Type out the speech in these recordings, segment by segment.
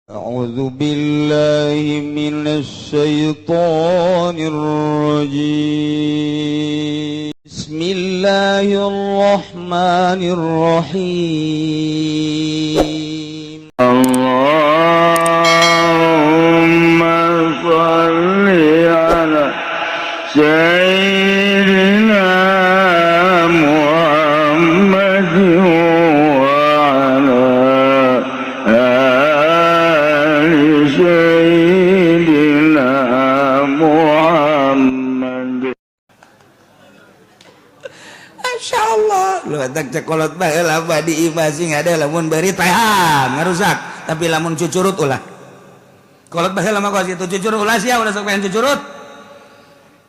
أعوذ بالله من الشيطان الرجيم. بسم الله الرحمن الرحيم. اللهم صل على سيدنا محمد وعلى آل سيدنا محمد. Masya Allah lu tak cekolot bae lah di imah sing ada. Lamun beurit paehan ngarusak, tapi lamun cucurut ulah. Kolot baheula mah kos kitu, cucurut ulah. Sia ulah sok pengen cucurut,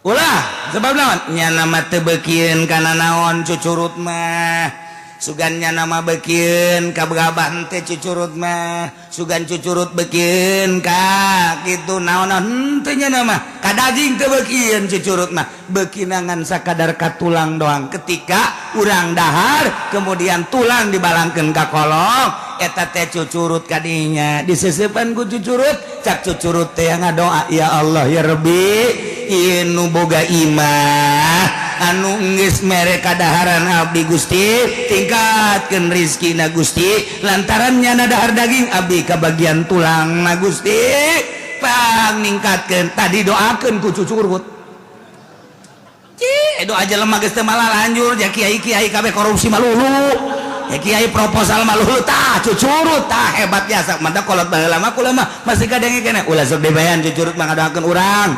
ulah. Sebab naon? Nya nama teu beukieun kana naon cucurut mah. Sugan nya nama beukieun ka gabah teh cucurut mah, sugan cucurut beukieun ka kitu naon henteu. Nya nama ka daging teu beukieun cucurut mah, beukina ngan sakadar ka tulang doang. Ketika urang dahar kemudian tulang dibalangkeun ka kolong, eta teh cucurut kadinya diseseupan ku cucurut. Cak cucurut teh ngadoa, "Ya Allah, ya Rabbi, ieu nu boga imah anu geus mere kadaharan abdi, Gusti, tingkatkeun rizkina, Gusti. Lantaran nyana dahar daging, abdi kabagian tulang na, Gusti, pang ningkatkeun." Tadi doakeun ku cucurut. Cih, doa jelema geus teu malah lanjur ya. Kiai-kiai kabeh korupsi malulu ya, kiai proposal malulu. Tah cucurut tah hebat biasa. Mantap. Kolot baheula mah kula mah masih kadenge keneh, ulah sok dibayan cucurut mah ngadoakeun urang.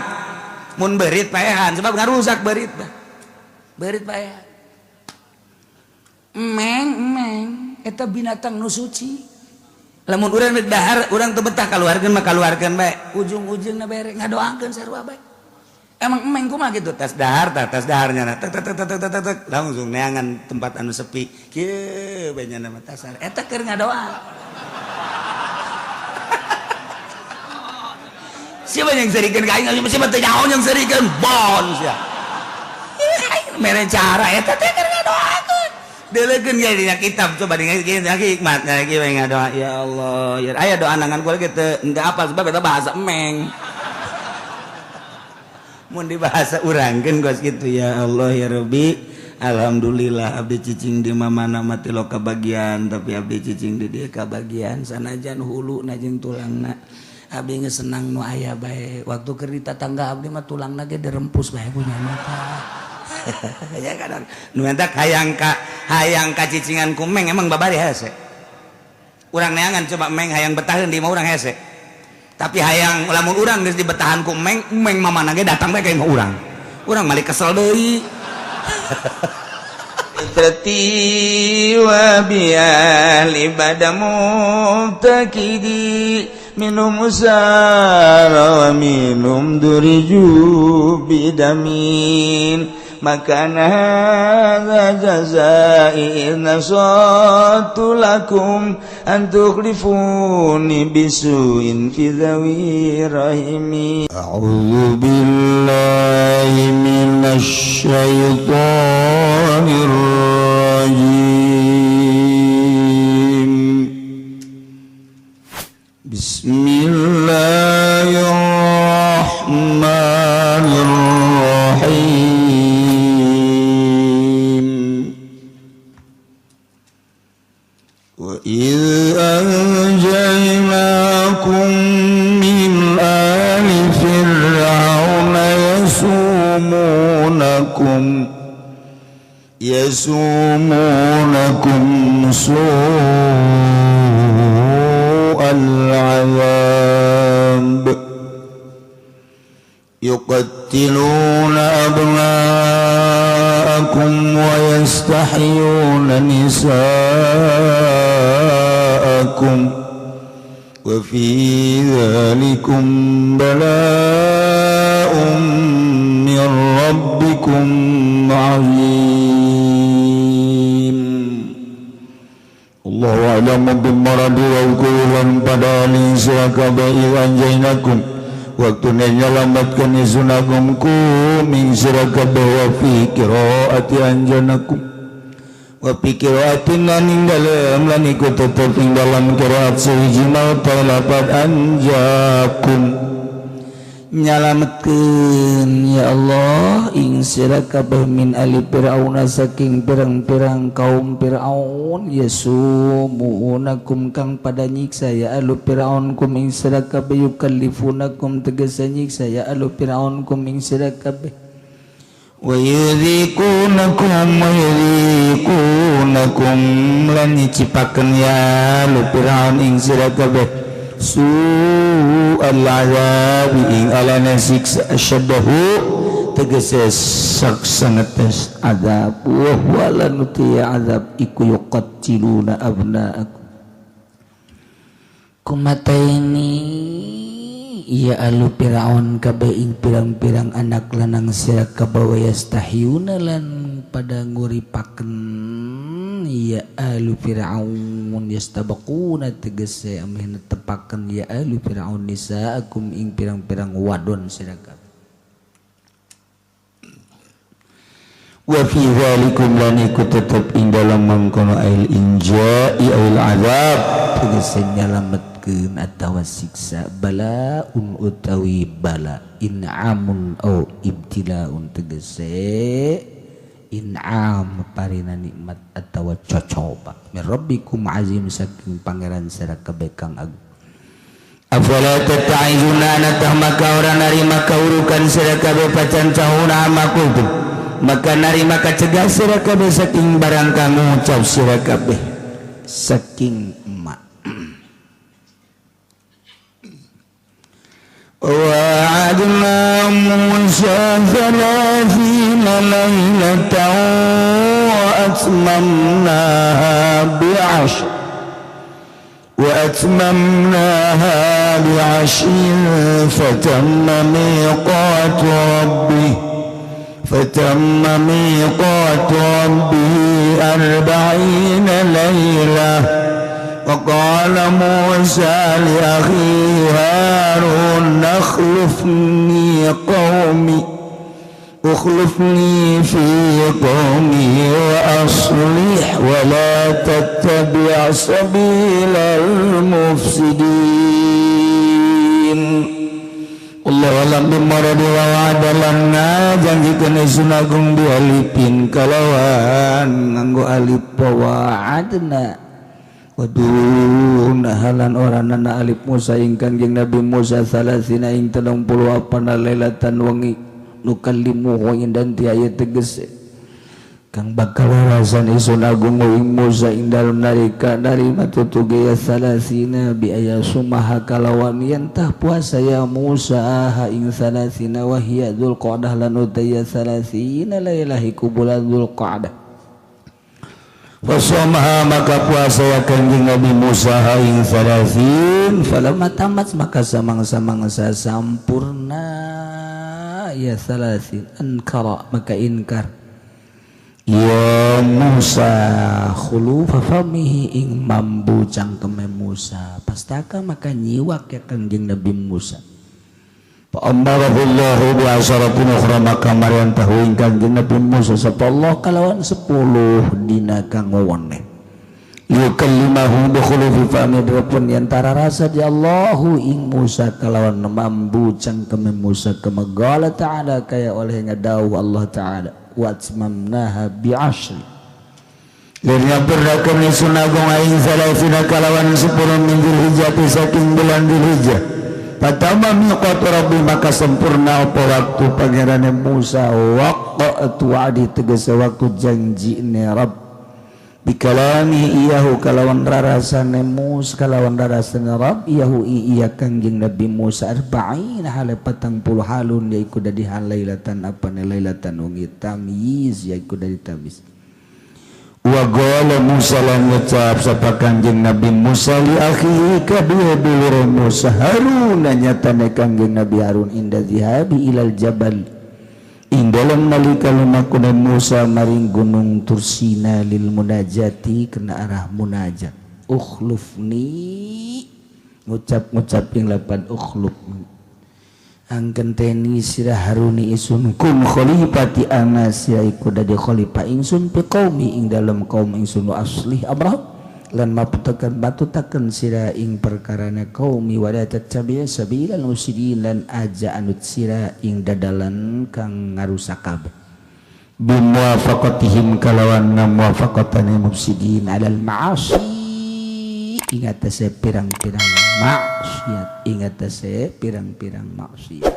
Mun beurit paehan, sebab ngarusak beurit mah. Beurit paehan. Emeng, emeng eta binatang nu suci. Lamun urang rek dahar, urang teu betah, kaluarkeun mah kaluarkeun bae, ujung-ujungna bere ngadoakeun sarua bae. Emang emeng kumaha gitu, tas dahar tah, tas daharnya tek tek tek tek tek tek, langsung neangan tempat anu sepi kieu bae nya mah tasar eta keur ngadoa. Siapa yang serikeun ka aing? Siapa teu nyaho yang serikeun bon sia. Mere cara eta teh keur ngadoakeun. Deuleukeun ge dina kitab, coba dina hikmat kieu ngadoa, "Ya Allah, ya." Aya doa nangan kula ge teu apal, sebab eta bahasa emeng. Mun di bahasa urangkeun kos kitu, "Ya Allah, ya Rabbi, alhamdulillah abdi cicing di mana mati lo kabagian, tapi abdi cicing di dieu kabagian, sanajan hulu na jeung tulangna. Abdi geus senang nu aya bae. Waktu keur di tatangga abdi mah tulangna ge dirempus bae ku nyana." Ya kadang nu eta hayang ka cicingan ku meng emang babari hese. Urang neangan coba meng hayang betaheun di imah urang hese. Tapi hayang lamun urang geus dibetahan ku meng, meng mamana ge datang bae ka imah urang, urang malik kesel deui. Wa biali bada mubtakidi minum usara wa minum duriju bidamin maka hadza jazai in nasatu lakum an tukhlifuni bisuin fi dhawi rahimi. A'udzu billahi minasy syaithanir rajim. Bismillahirrahmanirrahim. Wa idh anjaynakum min ali fir'auna yasumunakum su'al 'adzab yuqattiluna abna'akum wa yastahyuna nisa'akum wa fi dzalikum bala'un min rabbikum 'azim. Allahu a'lamu bimaradi wa kulan pada ali siraka anjainakum waktu nyelamatkan isunakum ku min siraka wa fi qiraati anjanakum. Wa pikiratin lan ing dalem lan iku tetep ing dalam qiraat sahiji mau lapat anjakum nyalametkeun ya Allah ing sira kabeh min ali Fir'auna saking pirang-pirang kaum Fir'aun yasumunakum kang pada nyiksa ya alu Fir'aun kum ing sira kabeh yukallifunakum tegese nyiksa ya alu Fir'aun kum ing sira kabeh wa yudhikunakum wa yudhikunakum lan nyicipakeun ya alu Fir'aun ing sira kabeh su'al azabi ing alana siksa asyadahu tegese saksangetes azab wa huwa lan utiya azab iku yuqatiluna abna'akum kumataini iya alu Fir'aun kabeh ing pirang-pirang anak lanang sira kabeh yastahyuna lan pada nguripaken ya alu Fir'aun yastabaquna tegese ameh netepaken ya alu Fir'aun nisaakum ing pirang-pirang wadon sira kabeh wa fi dzalikum lan iku tetep ing dalem mangkono ail inja'i ail azab tegese nyalametkeun atawa siksa balaun utawi bala in'amun au ibtilaun tegese in'am parina nikmat atawa cocoba min rabbikum azim saking pangeran sira kabeh kang agung afala tata'izuna natah maka ora narima kaurukan sira kabeh pacan cahuna makultu maka narima kacegah sira kabeh saking barang kang ngucap sira kabeh saking emak وعدنا موسى 30 ليلة وأتممناها بعشر فتم ميقات ربه 40 ليلة وقال موسى لأخيه هارون اخلفني في قومي وأصلح ولا تتبع سبيل المفسدين. Allah alam bimaradi wa wa'adalanna janjikeun Ingsun agung dialipin kalawan nganggo alif wa'adna. Waduh nahalan oranana alif Musa ingkang jeung Nabi Musa salasina ing 38 lailatan wengi nukallimuhu indan ti aya tegese kang bakal rasan Ingsun agung ing Musa ing dalem nalika narima tutuge ya salasina bi aya sumaha kalawan yen tah puasa ya Musa ha ing salasina wa hiya Dzulqa'dah lan utaya salasina lailah iku bulan Dzulqa'dah. Fasomaha maka puasa ya kanjeng Nabi Musa ing salasin falamma tamat maka samang-samangsa sampurna ya salasin ankara maka inkar ya Musa khulufa famihi ing mambu cangkeme Musa pastaka maka nyiwak ya kanjeng Nabi Musa. Fa'amarahullahu bi'asyaratin ukhra maka marian tahu ingkang Nabi Musa sapa Allah kalawan 10 dina kang wewene yukallimahu bi khulufi fami pun antara rasa di Allahu ing Musa kalawan mambu cangkeme Musa kama qala ta'ala kaya oleh ngadawuh Allah ta'ala wa atmamnaha bi'asyri lirna purnakeun Ingsun agung aing salasina kalawan 10 min Dzulhijjah saking bulan Dzulhijjah. Fatama miqatu rabbi maka sempurna apa waktu pangerane Musa waqtu wa'di tegese waktu janjine Rabb bikalami iyahu kalawan rarasane Musa kalawan rarasane Rabb iyahu iya kangjeng Nabi Musa 40 hale 40 halun yaiku dadi halailatan apa lailatan wengi tamyiz yaiku dadi tamyiz. Wa qala Musa lan ngucap sapa kanjeng Nabi Musa li akhihi kadua dulur Musa Harun nyatane kanjeng Nabi Harun inda zihabi ilal jabal ing dalem nalika lumakune Musa maring gunung Tursina lil munajati kena arah munajat. Ukhlufni ngucap-ngucap ing lapan ukhluf Angkenteni sira Haruni isun kum khalifati ana sira iku dadi khalifah ingsun fi qaumi ing dalem kaum ingsun wa aslih amrah lan maputaken batutaken sira ing perkarane qaumi wa la tattabi' sabilal mufsidin lan aja anut sira ing dadalan kang ngarusak kabeh bimuwafaqatihim kalawan ngamuwafaqatane mufsidin alal ma'asi ing atase pirang-pirang maksiat ing atase pirang-pirang maksiat.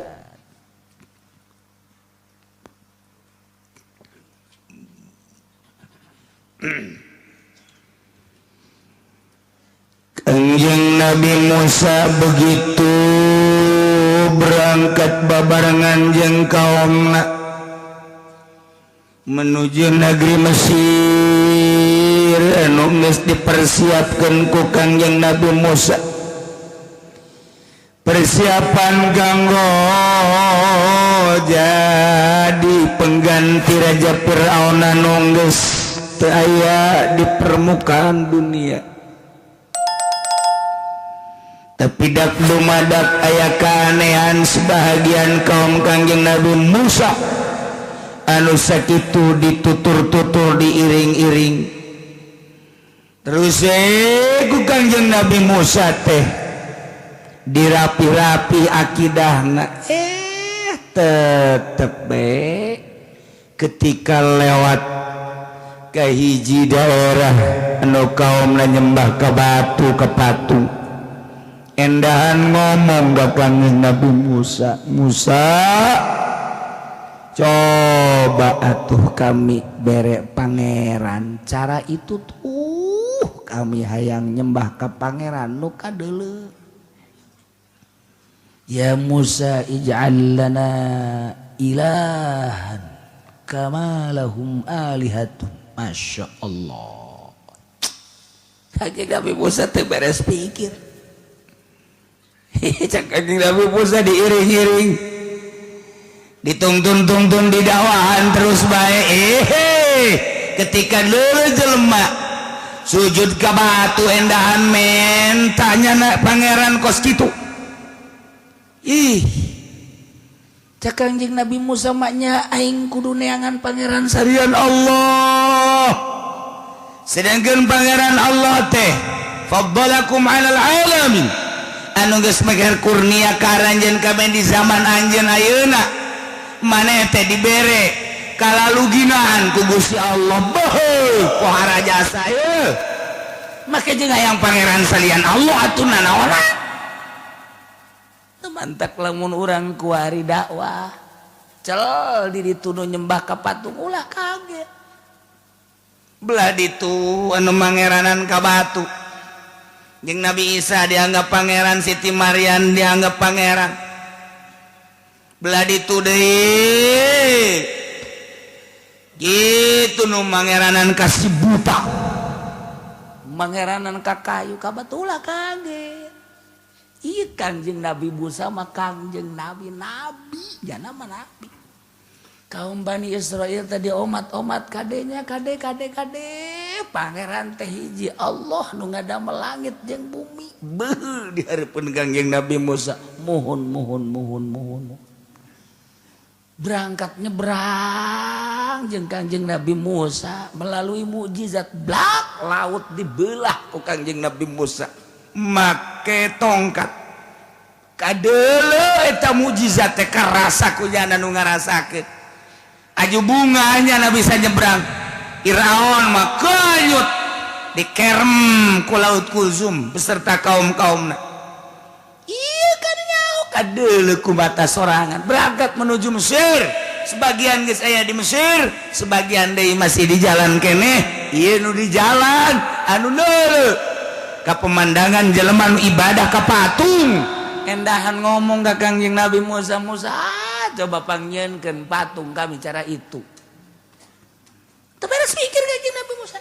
Kanjeng Nabi Musa begitu berangkat babarengan jeung kaumna menuju negeri Mesir anu geus dipersiapkeun ku Kangjeng Nabi Musa. Persiapan kanggo jadi pengganti Raja Fir'aun anu geus teu aya di permukaan dunia. Tapi dak dumadak aya keanehan sebahagian kaum Kangjeng Nabi Musa anu sakitu ditutur-tutur diiring-iring. Terus ku Kangjeng Nabi Musa teh dirapi-rapi akidahna, tetep be ketika lewat ke hiji daerah anu kaumna nyembah ke batu ke patung, endahan ngomong ka Kangjeng Nabi Musa, Musa coba atuh kami bere pangeran cara itu tuh kami hayang nyembah ke pangeran nu kadeuleu. Ya Musa ij'al lana ilahan kama lahum alihatun. Masya Allah. Kanjeng Nabi Musa teu beres pikir. Kanjeng Nabi Musa diiring-iring, ditungtun-tungtun, didakwahan terus bae. Ketika dulu jelema sujud ke batu endahan mentanya nak pangeran kos kitu. Ih, cak Kangjeng Nabi Musa maknya aing kudu neangan pangeran sarian Allah. Sedangkan pangeran Allah teh faddalakum 'alal alamin, anu geus meger kurnia ka aranjeun kabeh di zaman anjeun ayeuna. Maneh teh dibere kalaluginaan ku Gusti Allah. Beuh, pohara jasa ieu. Make jeung hayang pangeran salian Allah atuh nanaonan. Mantak lamun urang kuari dakwah cel di ditu nu nyembah ka patung ulah kaget. Belah ditu anu mangeranan ka batu. Jeung Nabi Isa dianggap pangeran, Siti Maryam dianggap pangeran. Belah ditu deui gitu nu mangeranan ka si buta, mangeranan ka kayu ka batu ulah kaget. Iya Kangjeng Nabi Musa mah Kangjeng Nabi Nabi jana mah Nabi. Kaum Bani Israel tadi omat-omat kadenya kade kade kade pangeran teh hiji Allah nu ngadamel langit jeung bumi. Beuh di hareupeun Kangjeng Nabi Musa mohon mohon mohon mohon. Berangkat nyebrang jeung Kangjeng Nabi Musa melalui mukjizat blak laut dibelah ku Kangjeng Nabi Musa make tongkat. Kadeuleu eta mukjizat teh karasa ku jana nu ngarasakeun. Aju bunganya na bisa nyebrang. Firaun mah kanyut dikerem ku laut Kulzum beserta kaum-kaumna. Ieu kan nyaho kadeuleu ku mata sorangan berangkat menuju Mesir. Sebagian geus aya di Mesir, sebagian deui masih di jalan keneh. Ieu nu di jalan anu neuleu ka pemandangan jelema nu ibadah ka patung. Endahan ngomong ka Kangjeng Nabi Musa, Musa coba pangnyieunkeun patung kami cara itu. Teu beres pikir Kangjeng Nabi Musa.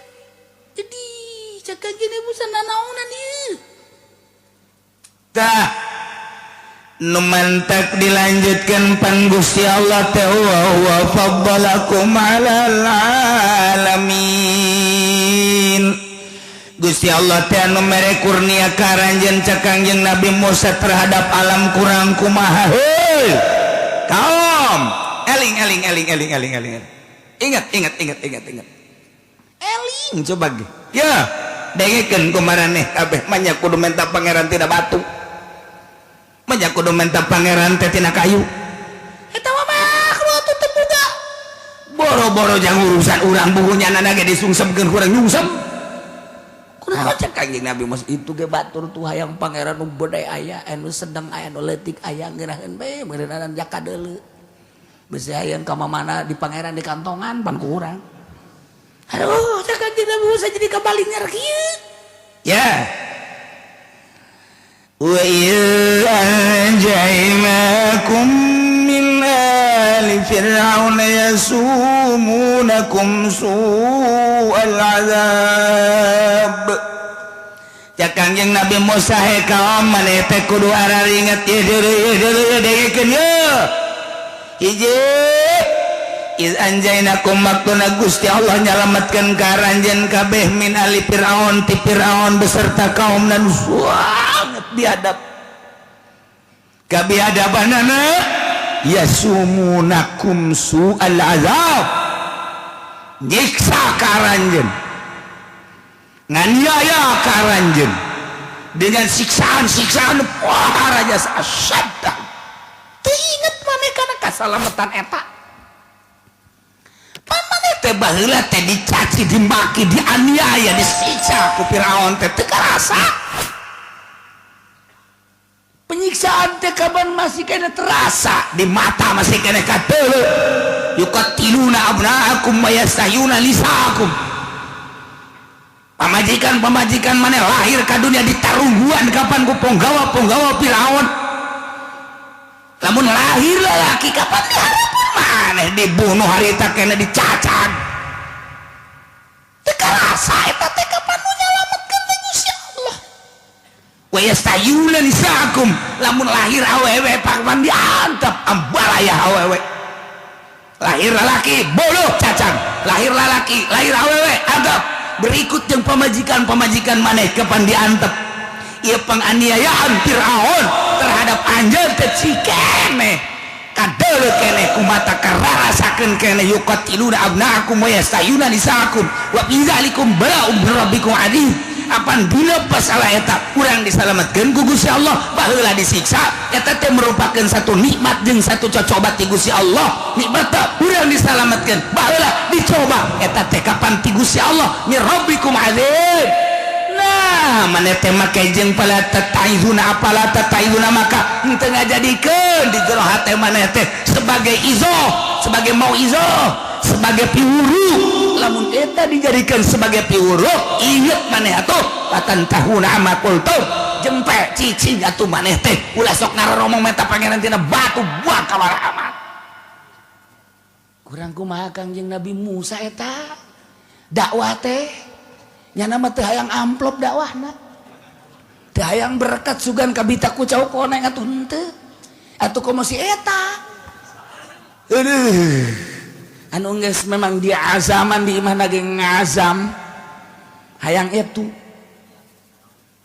Jadi cek Kangjeng Nabi Musa nanaonan ieu. Tah nu mantak dilanjutkan pan Gusti Allah teh wa faddalakum 'alal alamin. Gusti Allah teh anu mere kurnia ka aranjeun cek Kangjeng Nabi Musa terhadap alam kurang kumaha heuh. Hei kaum, eling eling eling eling eling eling. Ingat ingat ingat ingat ingat, eling coba ge. Ya, dengekeun ku maraneh kabeh, manya kudu menta Pangeran tina batu, manya kudu menta Pangeran teh tina kayu. Eta mah makhluk teu boga. Boro-boro jang urusan urang, bukunya nana ge disungsemkeun kurang nyungsem. Kunaon cek Kanjeng Nabi Mas itu ge batur tuh hayang Pangeran nu gede aya, anu sedang aya, anu leutik aya, ngeunaheun bae meureunana jaka deuleu. Bisi hayang ka mana di Pangeran di kantongan pan ku urang. Aduh, cek Kanjeng Nabi Musa jadi kabalinger kieu. Ya. Wa idh anjaynakum min ali fir'auna yasumunakum su'al azab. Cek Kangjeng Nabi Musa, he kaum, maneh teh kudu araringet ieu deuleu, ieu deuleu, ieu dengekeun ye. Hiji, iz anjainakum, maktuna Gusti Allah nyalametkeun ka aranjeun kabeh, min ali Fir'aun, ti Fir'aun beserta kaum dan sangat biadab. Kabiadabanana yasumunakum su'al azab, nyiksa ka aranjeun, nganiaya ka aranjeun dengan siksaan-siksaan. Wah, raja asyaddah. Teu inget maneh kana kasalamatan eta? Maneh teh baheula teh dicaci, dimaki, dianiaya, disiksa ku Firaun teh teu karasa. Penyiksaan teh kapan masih kena terasa di mata, masih kena kateuleuh. Yuqatiluna abna'akum wa yastahyuna nisa'akum. Pamajikan pamajikan maneh lahir ka dunia ditarungguan kapan ku ponggawa-ponggawa Firaun. Lamun lahir lelaki kapan diharapan maneh dibunuh harita kena dicacag. Teu karasa eta teh kapan nu nyalametkeun teh Gusti Allah. Wa yastahyuna nisa'akum, lamun lahir awewe kapan diantep ambalaya awewe. Lahir lalaki boluh cacang, lahir lalaki, lahir awewe anggap berikut yang pamajikan-pamajikan maneh kapan diantep. Ieu penganiayaan Firaun terhadap anjeun teh cikene kadeuleu keneh ku mata, kararasakeun keneh. Yuqatiluna abna'akum wa yastahyuna nisa'akum wa fi dzalikum bala'un min rabbikum adzim. Apan dina masalah eta urang disalametkeun ku Gusti Allah. Baheula disiksa eta teh merupakan satu nikmat jeung satu cocoba ti Gusti Allah. Nikmat urang disalametkeun, baheula dicoba eta teh kapan ti Gusti Allah, min rabbikum adzim. Nah, maneh teh make jeung pala tataizuna, apala tataizuna, maka henteu ngajadikeun di jero hate maneh teh sebagai izo, sebagai mau izo, sebagai piwuru. Lamun eta dijadikan sebagai piwuru, inget maneh atuh patan tahuna amma qultum. Jempe cicing atuh maneh teh, ulah sok ngaromong menta Pangeran tina batu, buang kamar amat. Kurang kumaha Kangjeng Nabi Musa eta dakwah teh? Nyana mah teu hayang amplop dakwahna, teu hayang berkat sugan kabita ku cau koneng atuh, henteu atuh. Komo si eta, aduh, anu geus memang dia azaman di imah ge ngazam hayang itu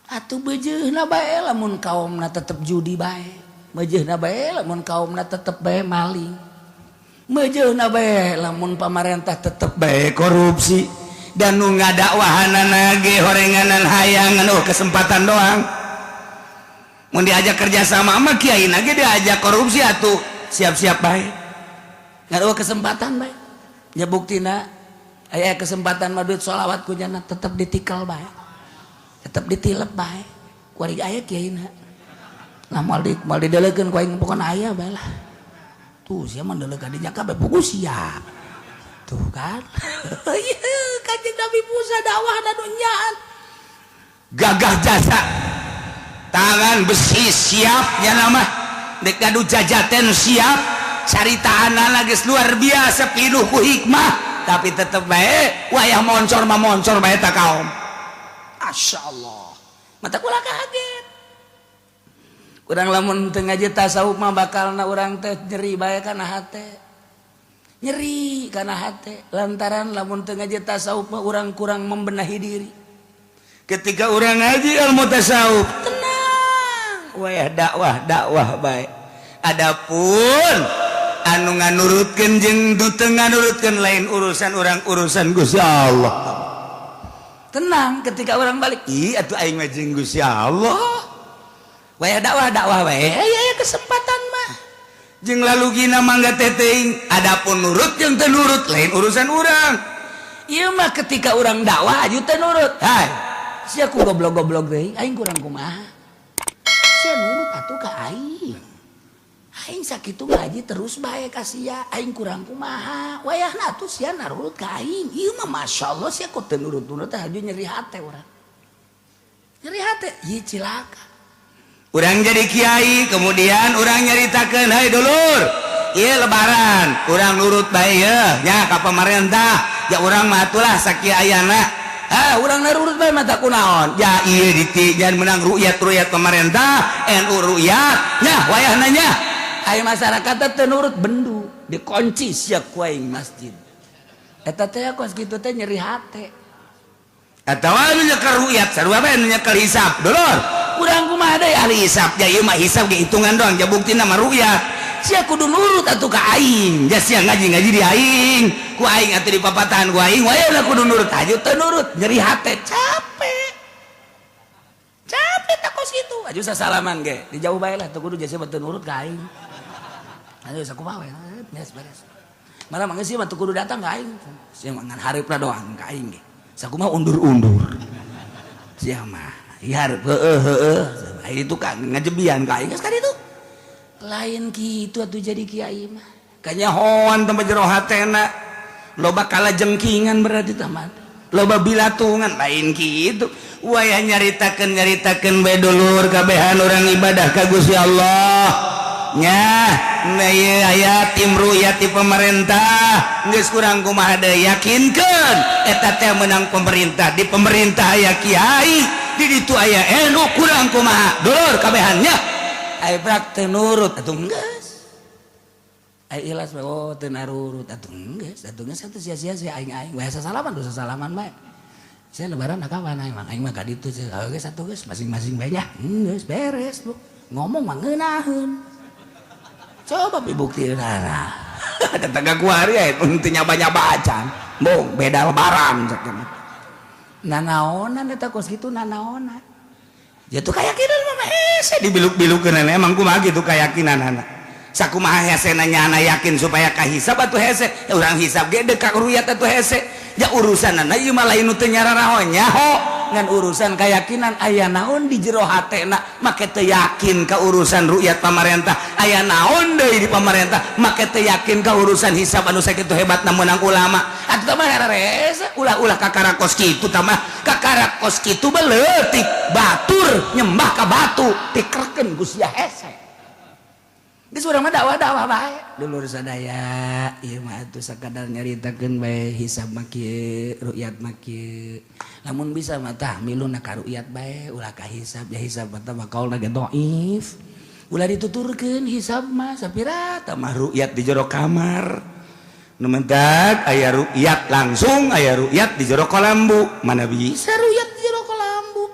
atuh. Beujeuna bae lamun kaumna tetep judi bae, beujeuna bae lamun kaumna tetep bae maling, beujeuna bae lamun pamarentah tetep bae korupsi dan nu ngadakwahanana ge horenganan hayangan, oh, kesempatan doang. Mun diajak kerja sama sama kiai ge diajak korupsi atuh siap-siap bae, nggak kesempatan bae. Ya, buktina aya kesempatan mah duit sholawat ku jana tetep ditikal bae, tetep ditilep bae. Kuari aya kiai na nah moal di moal didelekeun ku aing, pokona aya bae lah. Tuh sia mah deuleu ka dinya kabeh, puguh sia tuh kan. Kanjeng Nabi Musa dakwah dunyaan gagah jasa, tangan besi siap ya, nama dek ngadu jajaten siap, caritaan lagi luar biasa pinuh ku hikmah, tapi tetep bae wayah moncor mah moncor bae tak kaum. Masya Allah, mata kula kaget. Urang lamun teu ngaji tasawuf mah bakalna urang teh nyeri bae kana hate, nyeri kana hate, lantaran lamun teu ngaji tasawuf mah urang kurang membenahi diri. Ketika urang ngaji ilmu tasawuf, tenang, wayah dakwah dakwah bae. Adapun anu nganurutkeun jeung nu teu nganurutkeun lain urusan urang, urusan Gusti Allah. Tenang ketika orang balik, ih atuh aing mah jeung Gusti Allah. Waya dakwah dakwah wae, aya kesempatan mah. Jeung lalu gina mangga teteuing, adapun nurut jeung teu nurut lain urusan urang. Ieu mah ketika urang dakwah aju teu nurut. Hai, sia ku goblok-goblok deui, aing kurang kumaha? Sia nurut atuh ka aing. Aing sakitu ngaji terus bae ka sia, aing kurang kumaha? Wayahna atuh sia narurut ka aing. Ieu mah masyaallah sia kok teu nurut-nurut teh aju nyeri hate urang. Nyeri hate, ieu cilaka. Urang jadi kiai, kemudian urang nyaritakeun, "Hai dulur, ieu lebaran, urang nurut bae ye nya ka pamarentah." Ya urang mah atulah sakieu ayana. Ah, urang nurut bae mata kunaon? Ya ieu diti jangan menang rukyat-rukyat pemerintah, NU rukyat nya wayahna nya. Aya masyarakat teh nurut bendu, dikunci sia ku aing masjid. Eta teh kos kitu teh nyeri hate. Atawa anu nyekel rukyat sarua bae anu nyekel hisab. Dulur, urang kumaha deui ahli hisab? Ya ieu mah hisab ge hitungan doang, ja buktina mah rukyat. Sia kudu nurut atuh ka aing. Ja sia ngaji-ngaji di aing, ku aing atuh dipapatahan ku aing, wayahna kudu nurut aju teu nurut, nyeri hate, capek. Capek tak kos kitu. Aju sasalaman ge, di jauh bae lah teu kudu jasa teu nurut ka aing. Ayo sakumaha we, beres beres. Malah mangga sia mah teu kudu datang ka aing. Sia mah ngan hareupna doang ka aing ge. Sakumaha undur-undur. Sia mah ieu hareup heueuh heueuh. Itu kan ngajebian ka aing geus ka ditu. Lain kitu atuh jadi kiai mah. Kanyahoan tempat jero hatena. Loba kala jengkingan berarti tamat. Loba bilatungan lain kitu. Wayah nyaritakeun nyaritakeun bae dulur kabehan urang ibadah ka Gusti Allah. Nya, nah ieu aya tim ruyat ti pemerintah. Geus kurang kumaha deui yakinkeun eta teh menang pemerintah. Di pemerintah aya kiai, di ditu aya NU kurang kumaha. Dulur kabehannya. Ai prak teu nurut atuh geus. Ai ikhlas bae oh teu narurut atuh geus, atuh geus atuh sia-sia sia aing-aing. Wae sasalaman dosa salaman bae. Saya lebaran kawan aing mah aing mah ka ditu geus atuh geus masing-masing bae nya. Geus beres bu. Ngomong mah ngeunaheun. Coba bukti nah. Tetangga kuari ya teu nyaba-nyaba acan. Bong beda lebaran cek. Nanaonan eta kos kitu nanaonan. Ya tuh keyakinan mah hese dibiluk-bilukeun emang kumaha gitu keyakinan anak. Sakumaha hese nanya anak yakin supaya kahisab atuh hese. Ya urang hisab ge deuk ka ruyat atuh hese. Ya urusanana ieu mah lain nu teu nyararaho nyaho ngan urusan keyakinan aya naon di jero hatena make teu yakin ka urusan rukyat pamarentah, aya naon deui di pamarentah make teu yakin ka urusan hisab anu sakitu hebatna meunang ulama. Atuh mah rarese ulah-ulah kakara kos kitu tah mah kakara kos kitu beleutik batur nyembah ka batu tikerkeun ku sia hese. Geus urang mah dakwah-dakwah bae. Dulur sadaya, ieu mah atuh sakadar nyaritakeun bae hisab mah kieu, rukyat mah kieu. Lamun bisa mah tah miluna ka rukyat bae, ulah ka hisab, ya hisab mah tah bakaulna ge dhaif. Ulah dituturkeun hisab mah sapira tah mah rukyat di jero kamar. Nu mentak aya rukyat langsung aya rukyat di jero kolambu. Mana bisa rukyat di jero kolambu?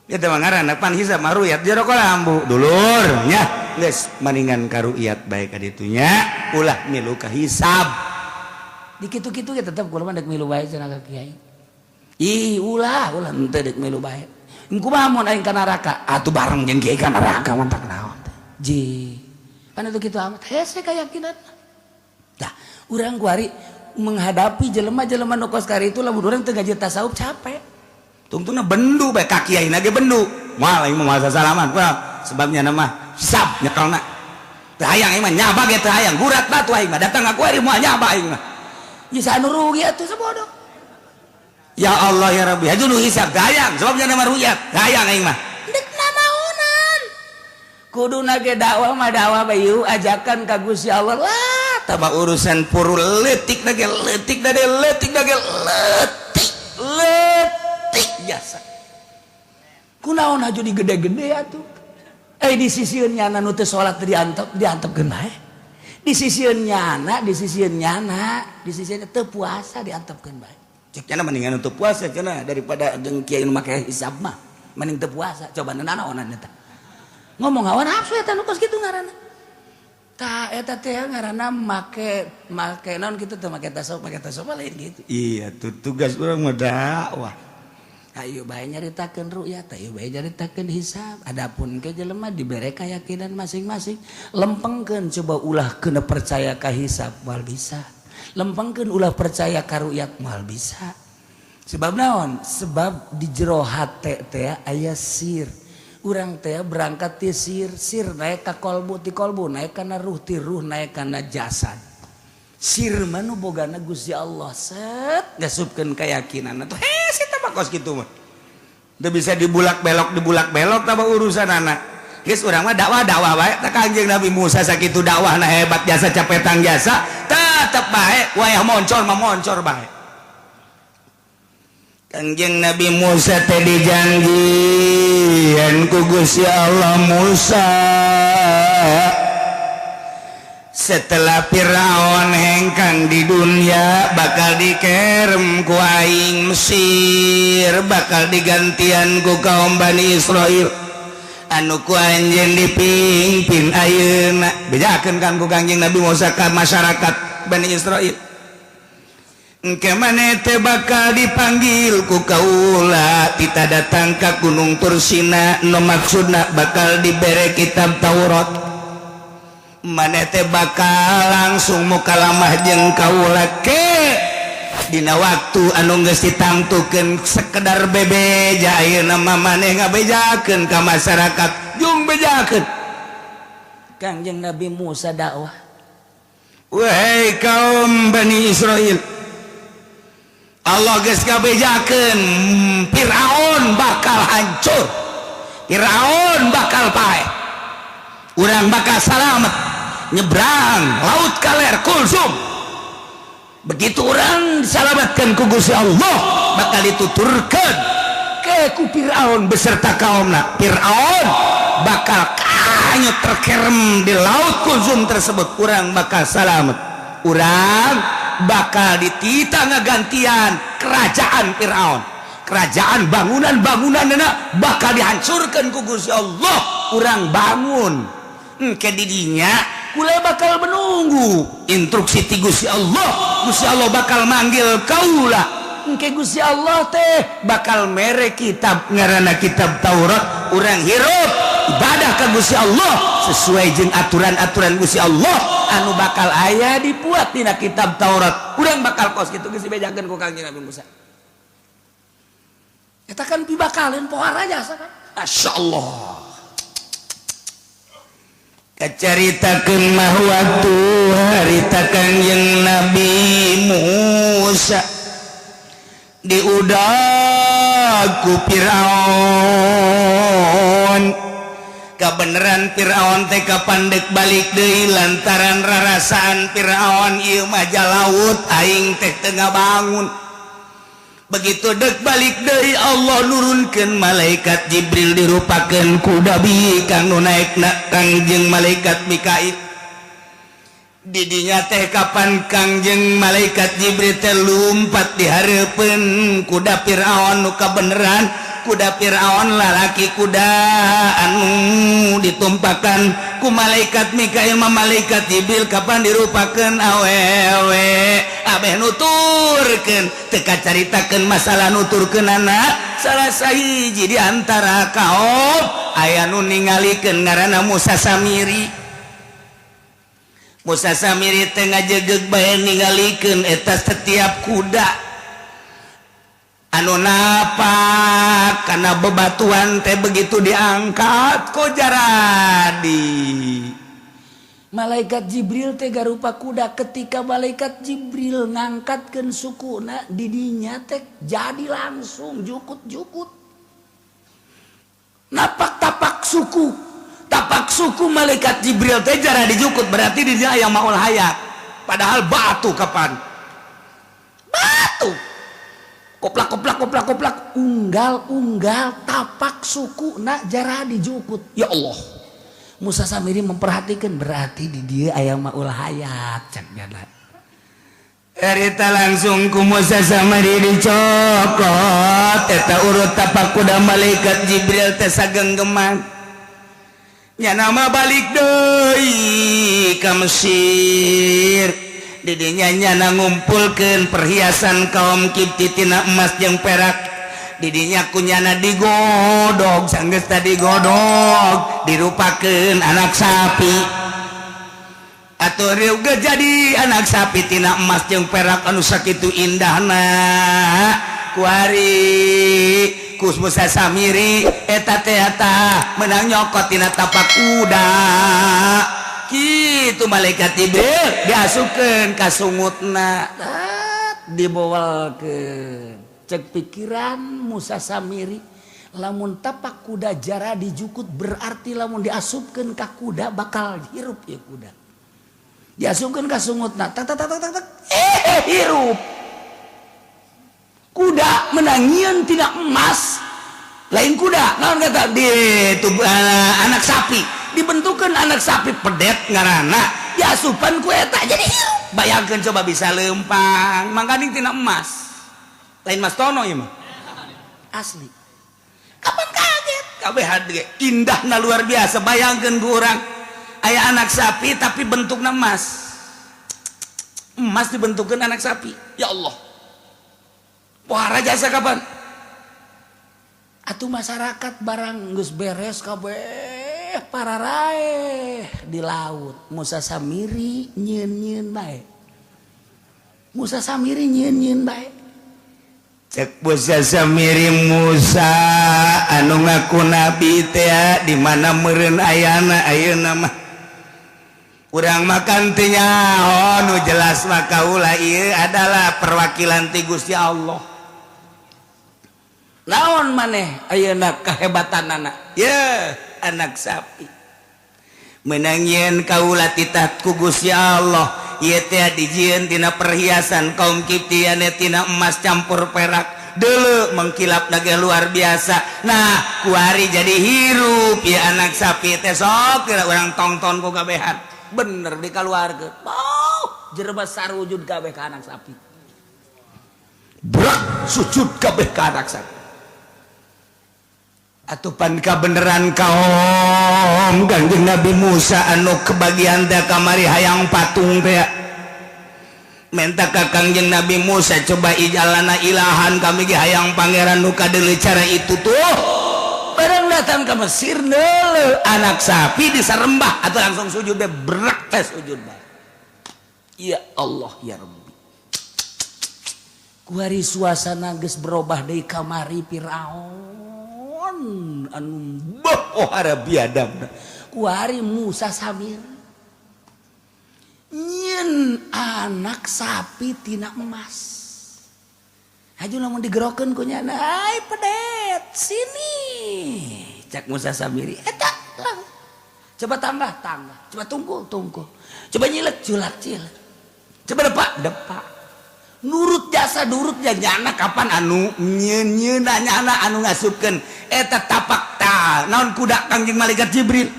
Ya teh mah ngaranna pan hisab mah rukyat di jero kolambu. Dulur nya. Geus maningan ka rukyat bae ka ditunya ulah milu ka hisab. Di kitu-kitu ge tetep kula mah deuk milu bae cenah ka kiai. Ih ulah ulah henteu deuk milu bae. Kumaha mun aing ka neraka? Atuh bareng jeung kiai ka neraka mah tak naon teh. Ji. Pan itu kitu amat hese kayakinan. Tah, urang kuari menghadapi jelema-jelema nu kos kari itu lamun urang teu ngaji tasawuf capek. Tungtungna bendu bae ka kiai na ge bendu. Moal aing mah salaman. Sebabnya nama hisab nyekelna. Teu hayang aing mah nyaba ge teu hayang, gurat batu aing mah datang ka kuari moal nyaba aing mah. Geus anu rugi atuh sabodoh. Ya Allah ya Rabbi, aju nu hisab teu hayang, sebabnya nama rukyat, teu hayang aing mah. Deuk nanaonan. Kuduna ge dakwah mah dakwah bae ajakan ka Gusti Allah lah, tambah urusan puru leutik da ge leutik da ge leutik da ge leutik leutik jasa. Kunaon aju digede-gede atuh. Di sisieun nyana nu teu salat diantep diantepkeun bae. Di sisieun nyana, di sisieun nyana, di sisieun teu puasa diantepkeun bae. Cek cenah mendingan untuk puasa cenah daripada jeung kiai nu make hisab mah. Mending teu puasa, coba nanaonan eta. Ngomong hawa nafsu eta nu kos kitu ngaranna. Tah eta teh ngaranna make make naon kitu teh, make tasawuf, make tasawuf lain gitu. Iya tuh, tugas urang mah dakwah. Ayo bae nyaritakeun ru'yat, ayo bae nyaritakeun hisab. Adapun ke jelema dibere keyakinan masing-masing. Lempengkeun coba, ulah kena percaya ka hisab moal bisa. Lempengkeun ulah percaya ka ru'yat moal bisa. Sebab naon? Sebab di jero hate teh aya sir. Urang teh berangkat ti sir, sir naik ka kolbu, ti kolbu naik kana ruh, ti ruh naik kana jasad. Sir mah nu bogana Gusti Allah, set ngasupkeun keyakinan atuh. Heh, si mah kos kitu mah. Teu bisa dibulak belok, dibulak belok tambah urusan anak. Geus, urang mah dakwah dakwah bae. Tah, Kanjeng Nabi Musa sakitu dakwahna hebat, jasa capetang jasa, tetep bae wayah moncor mah moncor bae. Kanjeng Nabi Musa teh dijanjian ku Gusti Allah, "Musa, setelah Firaun hengkang di dunia, bakal dikerem ku aing Mesir, bakal digantian ku kaum Bani Israel anu ku anjeun dipimpin ayeuna." Bejakeun kan ku Kanjeng Nabi Musa ka masyarakat Bani Israel, "Engke maneh teh bakal dipanggil ku kaula, kita datang ka Gunung Tursina, nu maksudna bakal dibere kitab Taurat. Maneh teh bakal langsung mukalamah jeung kaula ke dina waktu anu geus ditangtukeun." Sekedar bebeja, ayeuna mah maneh ngabejakeun ka masyarakat, jung bejakeun. Kangjeng Nabi Musa dakwah. "Wahai kaum Bani Israel, Allah geus ngabejakeun Firaun bakal hancur, Firaun bakal paeh, urang bakal salamet nyebrang laut kaler Kulsum. Begitu urang disalamatkan ku Gusti Allah, bakal dituturkan ke ku Fir'aun beserta kaumna. Fir'aun bakal kanyut terkerem di laut Kulsum tersebut. Urang bakal salamet, urang bakal ditita ngagantian kerajaan Fir'aun, kerajaan bangunan-bangunan bakal dihancurkan ku Gusti Allah, urang bangun ke didinya. Kula bakal menunggu instruksi ti Gusti Allah. Gusti Allah bakal manggil kaula. Engke Gusti Allah teh bakal mere kitab ngaranna kitab Taurat. Urang hirup ibadah ke Gusti Allah sesuai jeung aturan-aturan Gusti Allah anu bakal aya dibuat dina kitab Taurat. Urang bakal kos kitu." Geus dibejakeun ku Kangjeng Nabi Musa. Eta kan pibakalin pohara jasa kan. Masya Allah. Kacaritakeun mah waktu harita Kangjeng Nabi Musa diudag ku Firaun. Kabeneran Firaun teh kapan dek balik deui, lantaran rarasaan Firaun, ieu mah laut, aing teh teu ngabangun. Begitu dek balik deui, Allah nurunkeun malaikat Jibril dirupakeun kuda bikang, nu naekna Kangjeng malaikat Mikail. Didinya teh kapan Kangjeng malaikat Jibril teh lumpat di hareupeun kuda Firaun, nu kabeneran kuda Firaun lalaki kuda anu ditumpakan ku malaikat Mikail mah malaikat Jibril kapan dirupakeun awewe. Abeh nuturkeun, teu kacaritakeun masalah nuturkeunana. Salah sahiji di antara kaum aya nu ningalikeun, ngaranna Musa Samiri. Musa Samiri teh ngajegeg bae ningalikeun eta setiap kuda anu napak karena bebatuan teh, begitu diangkat kok jaradi. Malaikat Jibril teh garupa kuda, ketika malaikat Jibril ngangkatkeun sukuna didinya teh jadi langsung jukut-jukut napak tapak suku, tapak suku malaikat Jibril teh jara dijukut, berarti di dia aya maul hayat, padahal batu. Kapan batu koplak koplak koplak koplak, unggal unggal tapak suku nak jara dijukut. Ya Allah, Musa Samiri memperhatikan, berarti di dia aya maul hayat cek. Erita langsung ku Musa Samiri dicokot eta urut tapak kuda malaikat Jibril teh sagenggeman. Nya nama balik deui ka Mesir. Didinya nyana ngumpulkeun perhiasan kaum Kipti tina emas jeung perak. Didinya kunyana digodog, sanggeus tadi godog dirupakeun anak sapi. Atuh riuga jadi anak sapi tina emas jeung perak anu sakitu indahna. Kuari kus Musa Samiri eta teh eta menang nyokot tina tapak kuda. Kitu malaikat Jibril diasupkeun ka sungutna, dibowalkeun. Cek pikiran Musa Samiri, lamun tapak kuda jara dijukut berarti lamun diasupkeun ka kuda bakal hirup ya kuda. Diasupkeun ka sungutna, tak tak tak tak tak, hirup. Kuda menangieun tina emas, lain kuda naon kata di tubuh anak sapi, dibentukkan anak sapi pedet ngaranna, diasupan ku eta jadi hirup. Bayangkeun coba bisa lempang, mangkaning tina emas. Lain Mas Tono ieu mah. Asli. Kapan kaget? Kabeh ge indahna luar biasa. Bayangkeun ku urang aya anak sapi tapi bentukna emas. Emas dibentukkan anak sapi. Ya Allah. Pohara jasa kapan? Atuh masyarakat barang geus beres kabeh pararaeh di laut. Musa Samiri nyieun-nyieun bae. Musa Samiri nyieun-nyieun bae. Cek Musa Samiri, Musa anu ngaku nabi teh di mana meureun ayana ayeuna mah? Urang makan teh nyaho nu jelas mah kaula ieu adalah perwakilan ti Gusti Allah. Naon maneh ayeuna kehebatanana? Ye, anak sapi. Menang nyieun kaula titah ku Gusti Allah. Ieu teh dijieun tina perhiasan kaum Kipti tina emas campur perak. Deuleu mengkilap ge luar biasa. Nah, kuari jadi hirup ya anak sapi teh, sok kira urang tongton ku kabehan. Bener dikaluarkeun. Oh, jelema sarujud kabeh ka anak sapi. Brak sujud kabeh ka anak sapi. Atupan kabeneran kaum Kangjeng Nabi Musa anu kebagian teh kamari hayang patung teh menta ka Kangjeng Nabi Musa, coba ijalana ilahan, kami ge hayang pangeran nu kadeuleu cara itu tuh. Barang datang ke Mesir deuleu anak sapi disarembah atau langsung sujud deh, berak teh sujud bae. Ya Allah ya Rabbi. Kuari suasana geus berubah deui kamari Firaun anu pohara biadab. Kuari Musa Samir nyieun anak sapi tina emas. Haju lamun digerokeun ku nyana, ai pedet sini. Cak Musa Samiri eta lah. Coba tambah tambah, coba tungkul tungkul, coba nyilek culak cilek, coba depak depak. Nurut jasa nurut ya nyana kapan anu nyieun nyieun nyana anu ngasupkeun eta tapak ta naon kuda Kangjeng malaikat Jibril.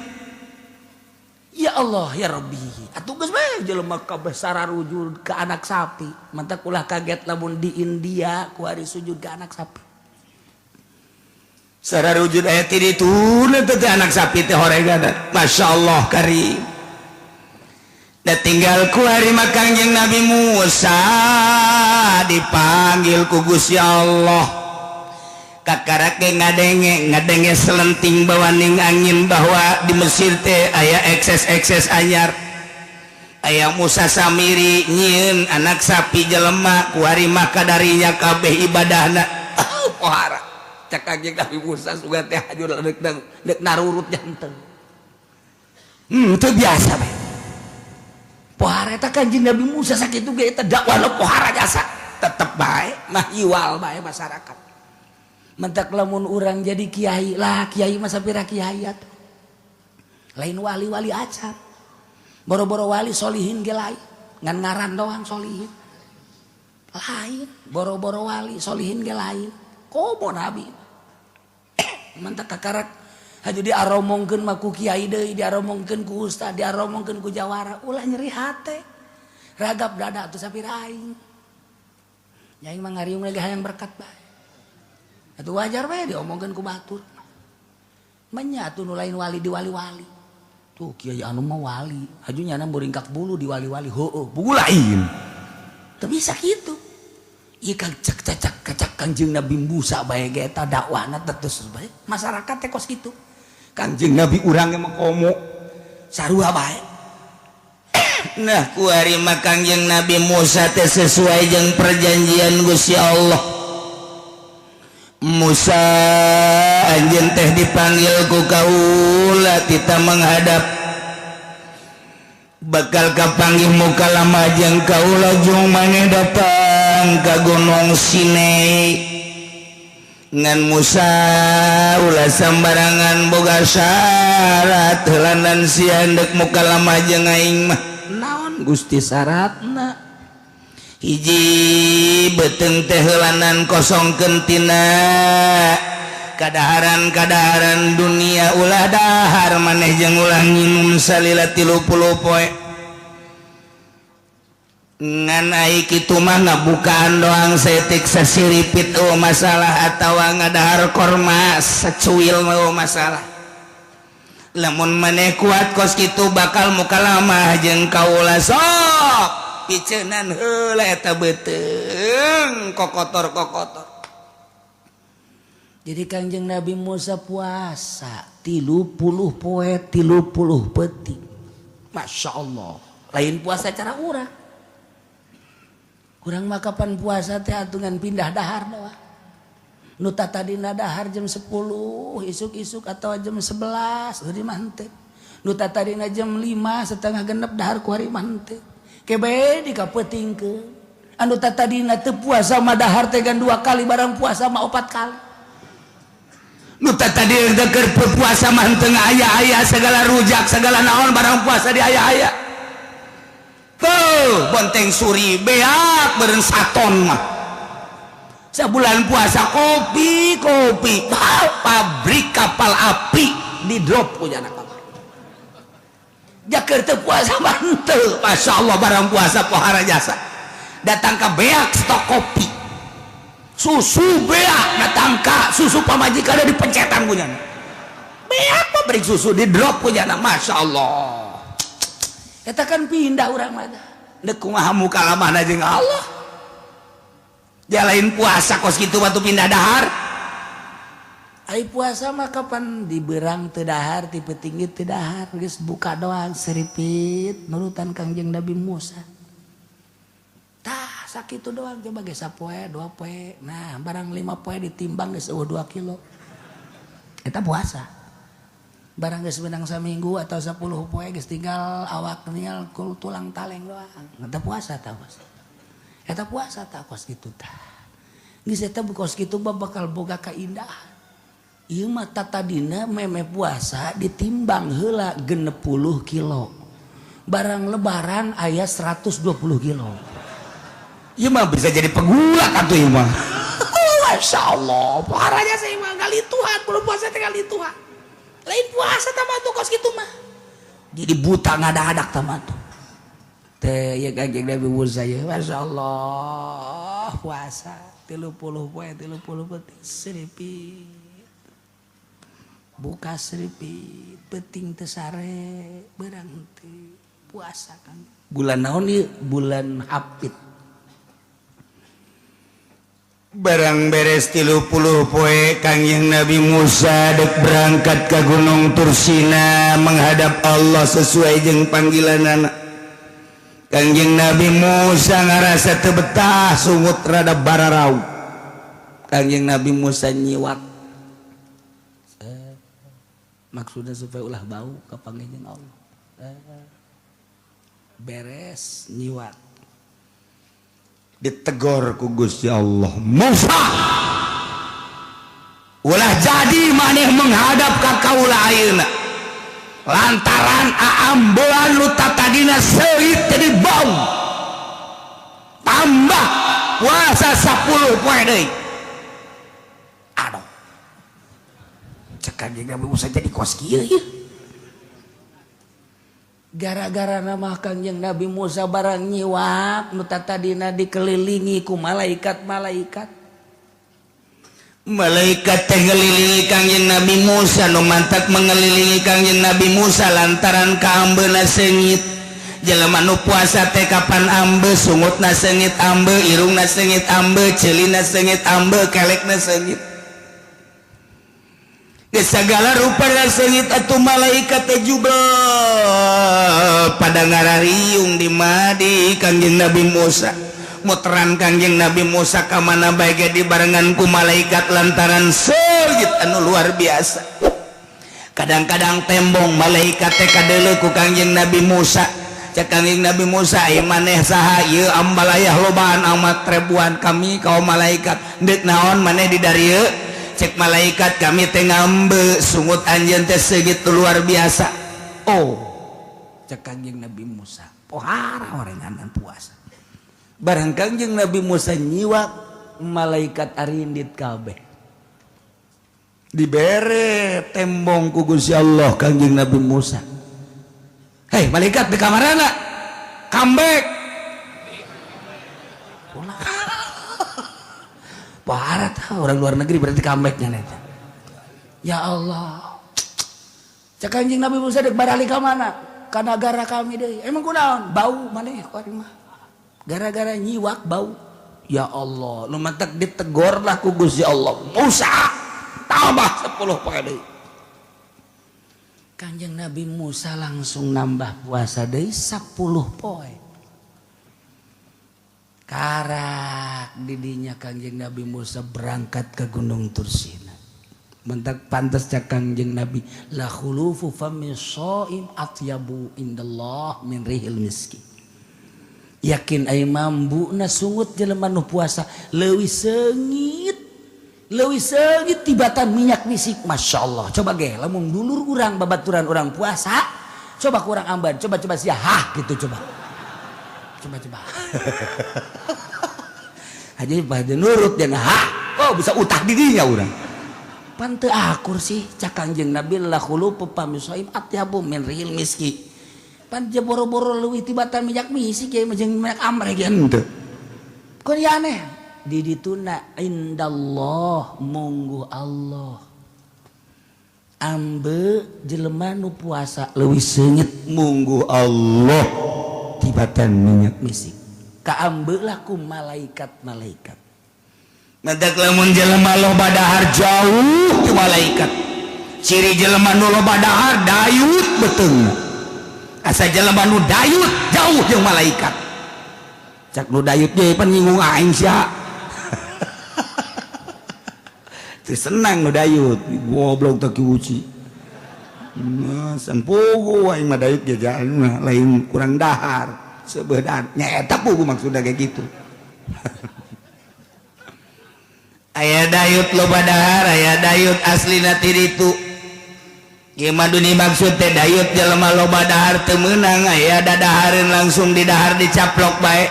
Ya Allah ya Rabbi. Atuh geus bae jelema kabeh sararujud ke anak sapi. Mantak ulah kaget lamun di India kuari sujud ke anak sapi. Sararujud aya ti ditu teh anak sapi teh horegana. Masya Allah karim. Da tinggal kuari mah Kangjeng Nabi Musa dipanggil ku Gusti Allah. Kakarak ge ngadenge ngadenge selenting bawaning angin bahwa di Mesir teh aya ekses-ekses anyar. Aya Musa Samiri nyieun anak sapi jelema, kuari mah kadarinya kabeh ibadahna. Oh, pohara. Cak Kangjeng Nabi Musa sugan teh hajur deuk deuk narurut jantung. Teu biasa bae. Pohara eta Kanjeng Nabi Musa sakitu ge eta dakwahna pohara jasa. Tetep bae mah iwal bae masyarakat. Mentak lamun urang jadi kiai lah, kiai mah sapira kiai atuh. Lain wali-wali acan. Boro-boro wali solihin ge lain. Ngan ngaran doang solihin. Lain, boro-boro wali solihin ge lain. Komo nabi. Mentak kakarak haju diaromongkeun mah ku kiai deui, diaromongkeun ku ustad, diaromongkeun ku jawara, ulah nyeri hate. Ragap dada atuh sapira aing. Nya aing mah ngariung lagi hayang berkat bae. Atuh wajar bae diomongkeun ku batur. Menya atuh nu lain wali di wali-wali. Tuh kiai anu mah wali, haju nyana boringkak bulu di wali-wali, heueuh, buku lain. Teu bisa kitu. Ieu kang cek cacak kacak Kangjeng Nabi Musa bae ge eta dakwahna terus bae. Masyarakat teh kos kitu. Kangjeng Nabi urang ge mah komo sarua bae. Nah kuari mah Kangjeng Nabi Musa teh sesuai jeung perjanjian Gusti Allah. Musa anjeun teh dipanggil ku kaula tita menghadap bakal kapanggih muka lama jeung kaula jung maneh datang ka Gunung Sinai. Ngan Musa ulah sambarangan boga syarat heulanan sia endek muka lama jeung aing mah. Naon Gusti syaratna? Hiji beuteung teh heulanan kosongkeun tina kadaharan-kadaharan dunia, ulah dahar maneh jeung ulah nginum salila 30 poe. Ngan ai kitu mah ngabukaan doang saeutik sasiripit eueuh masalah atawa ngadahar korma sacuil mah eueuh masalah. Lamun maneh kuat kos kitu bakal mukalamah jeung kaula sok piceunan heula eta beuteung kokotor-kokotor. Jadi Kangjeng Nabi Musa puasa 30 poe 30 peuting. Masya Allah. Lain puasa cara urang. Kurang mah kapan puasa teh atungan pindah dahar doang. Nu tadina dahar jam 10 isuk-isuk atau jam 11 hari mah henteu. Nu tadina jam 5 setengah genep dahar ku hari mah henteu. Kebe dikapeutingkeun. Anu tadina teu puasa mah dahar teh gan 2 kali, barang puasa mah 4 kali. Nu tadi keur puasa mah henteu aya-aya segala rujak segala naon, barang puasa di aya-aya. Tuh bonteng suri beak beureun saton mah. Sabulan puasa kopi kopi, pabrik kapal api di drop ku jana kamar. Jaker teu puasa mah henteu, Masya Allah barang puasa pohara jasa. Datang ka beak stok kopi. Susu beak datang ka susu pamajikan ada di pencetan punya. Beak pabrik susu di drop punya, Masya Allah. Eta kan pindah urang mah. Dek kumaha muka lamahna jeung Allah. Jalain puasa kos kitu batu pindah dahar. Ai puasa mah kapan diberang teu dahar, ti peuting teu dahar, geus buka doang seripit nurutan Kangjeng Nabi Musa. Tah sakitu doang coba ge sapoe, 2 poe. Nah, barang 5 poe ditimbang geus eueuh 2 kilo. Eta puasa. Barang geus menang saminggu atau 10 poe geus tinggal awak tinggal tulang taleng doang. Eta puasa tah kos. Eta puasa tah kos kitu tah. Geus eta kos kitu bakal boga kaindahan. Ieu mah tatadina meme puasa ditimbang heula 60 kilo. Barang lebaran aya 120 kilo. Ieu mah bisa jadi pegulak atuh ieu mah. Masya Allah, parahnya saya mah kali Tuhan, belum puasa teh kali Tuhan. Lain puasa tambah tuh kos kitu mah. Jadi buta ngadadak tambah tuh. Teh ya Kangjeng Nabi Musa ya, Masya Allah, puasa 30 poe 30 peuting seripit. Buka seripit, peuting teu sare, beurang teu puasa kan. Bulan naon ieu? Bulan Hafid. Barang beres 30 poe Kangjeng Nabi Musa dek berangkat ke Gunung Tursina menghadap Allah sesuai jeung panggilanana. Kangjeng Nabi Musa ngarasa teu betah sungut rada bararau. Kangjeng Nabi Musa nyiwak. Maksudnya supaya ulah bau kapanggih jeung Allah. Beres nyiwak. Ditegor ku Gusti Allah, Musa ulah jadi maneh menghadap ka kaula ayeuna lantaran aambean lu tatadina seuit jadi bau, tambah puasa 10 poe deui. Aduh, cek Kangjeng Nabi Musa jadi kos kieu ieu. Gara-gara nama Kangjeng Nabi Musa barang nyiwak nu tatadina dikelilingi ku malaikat-malaikat. Malaikat teh ngelilingi Kangjeng Nabi Musa, nu mantak mengelilingi Kangjeng Nabi Musa lantaran kaambeuna seungit. Jelema nu puasa teh kapan ambe, sungutna seungit ambe, irungna seungit ambe, ceulina seungit ambe, kelekna seungit. Geus sagala rupana seungit atuh malaikat teh jubel pada ngarariung di madi Kangjeng Nabi Musa. Muteran Kangjeng Nabi Musa ka mana bae ge dibarengan ku malaikat lantaran seungit anu luar biasa. Kadang-kadang tembong malaikat teh kadeuleu ku Kangjeng Nabi Musa. Cek Kangjeng Nabi Musa, "Ieu maneh saha? Ieu ambalayah lobaan amat ribuan kami kaum malaikat. Deuk naon maneh di darieu?" Cek malaikat, "Kami teh ngambe sungut anjeun teh seungit luar biasa." Oh, cek Kangjeng Nabi Musa, pohara orenganan puasa. Barang Kangjeng Nabi Musa nyiwak, malaikat arindit kabeh. Dibere tembong ku Gusti Allah Kangjeng Nabi Musa. "Hei malaikat, di kamarana? Comeback." Parah tah orang luar negeri berarti comebacknya neta. Ya Allah. Cek Kangjeng Nabi Musa dek barali ka mana? Ka nagara kami deui. Emang kunaon? Bau maneh ku mah. Gara-gara nyiwak bau. Ya Allah, nu mantak ditegor lah ku Gusti Allah. "Musa, tambah 10 poe deui." Kanjeng Nabi Musa langsung nambah puasa deui 10 poe. Karak didinya Kanjeng Nabi Musa berangkat ke Gunung Tursina. Mentak pantas cak Kanjeng Nabi, la khulufu fami shaim atyabu indallah min rihil miski. Yakin ai mambuna sungut jelema nu puasa leuwih seungit tibatan minyak misik. Masya Allah. Coba ge lamun dulur urang babaturan urang puasa, coba kurang amban, coba-coba sia hah gitu coba. Coba-coba. Aja pada nurut dan hah, oh bisa utah dirinya urang. Pan teu akur sih cak Kangjeng Nabi la khulufu fami shaim atyabu min rihil miski. Pan boro-boro leuwih tibatan minyak misik ya jeung minyak amreh ge henteu. Kun ya aneh di dituna indallah munggu Allah. Ambe jelema nu puasa leuwih seungit munggu Allah tibatan minyak misik. Kaambe lah ku malaikat-malaikat. Mendak lamun jelema loba dahar jauh ti malaikat. Ciri jelema nu loba dahar dayut beuteungna. Asa jelema nu dayut jauh jeung malaikat. Cak nu dayut ge pan nyinggung aing sia. Teu senang nu dayut, goblok teh kiuci. Nah, sampugu aing mah dayut ge lain kurang dahar. Sebedan nya eta pugu maksudna kayak gitu. Aya dayut loba dahar, aya dayut aslina ti ditu. Gimana dunia maksud teh dayut jelema loba dahar teu meunang, aya dadahareun langsung di dahar dicaplok bae.